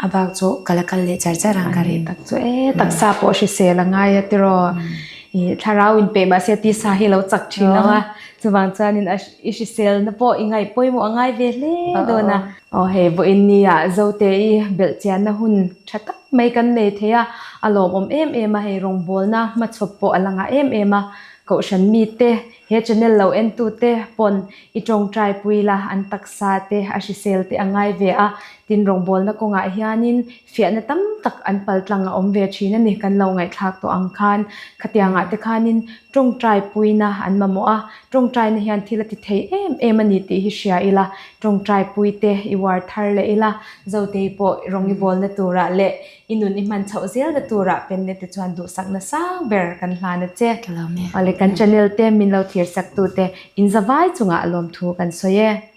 a bak chu ka la kal leh char char ang ka ring. Tak chu e taksa pawh hrisel a ngai a tiraw ih thlarau inpeih mahse tisa hi lo chak thin lo a chuvang chuanin a i hriselna pawh i ngaih pawimawh a ngai ve hle dawn a. Aw hei vawiin nia Zote i belhchianna hun tha tak mai kan nei thei a, a lawmawm em em a hei rawngbawlna hmachhawp pawh a la ngah em em a, kohhran mite he channel lo entute pawn i tawngtai pui la an taksa te a hrisel te a ngai ve a, tin rawngbawlna kawngah hianin Fiahna tam tak an pal tlang a awm ve thin a ni. Kan lo ngaihthlak tawh ang khan khatiangah te khanin tawngtai puina an mamawh a, tawngtaina hian thil a ti thei em em a ni tih hi hria ila, tawngtai pui te i uar thar leh ila, Zotei pawh rawng i bawlna turah leh i nun i hman chhoh zelna turah penne te chuan duhsakna sang ber kan hlan a che. Awle kan channel te min lo thirsak tute inzavai chungah lawmthu kan sawi e.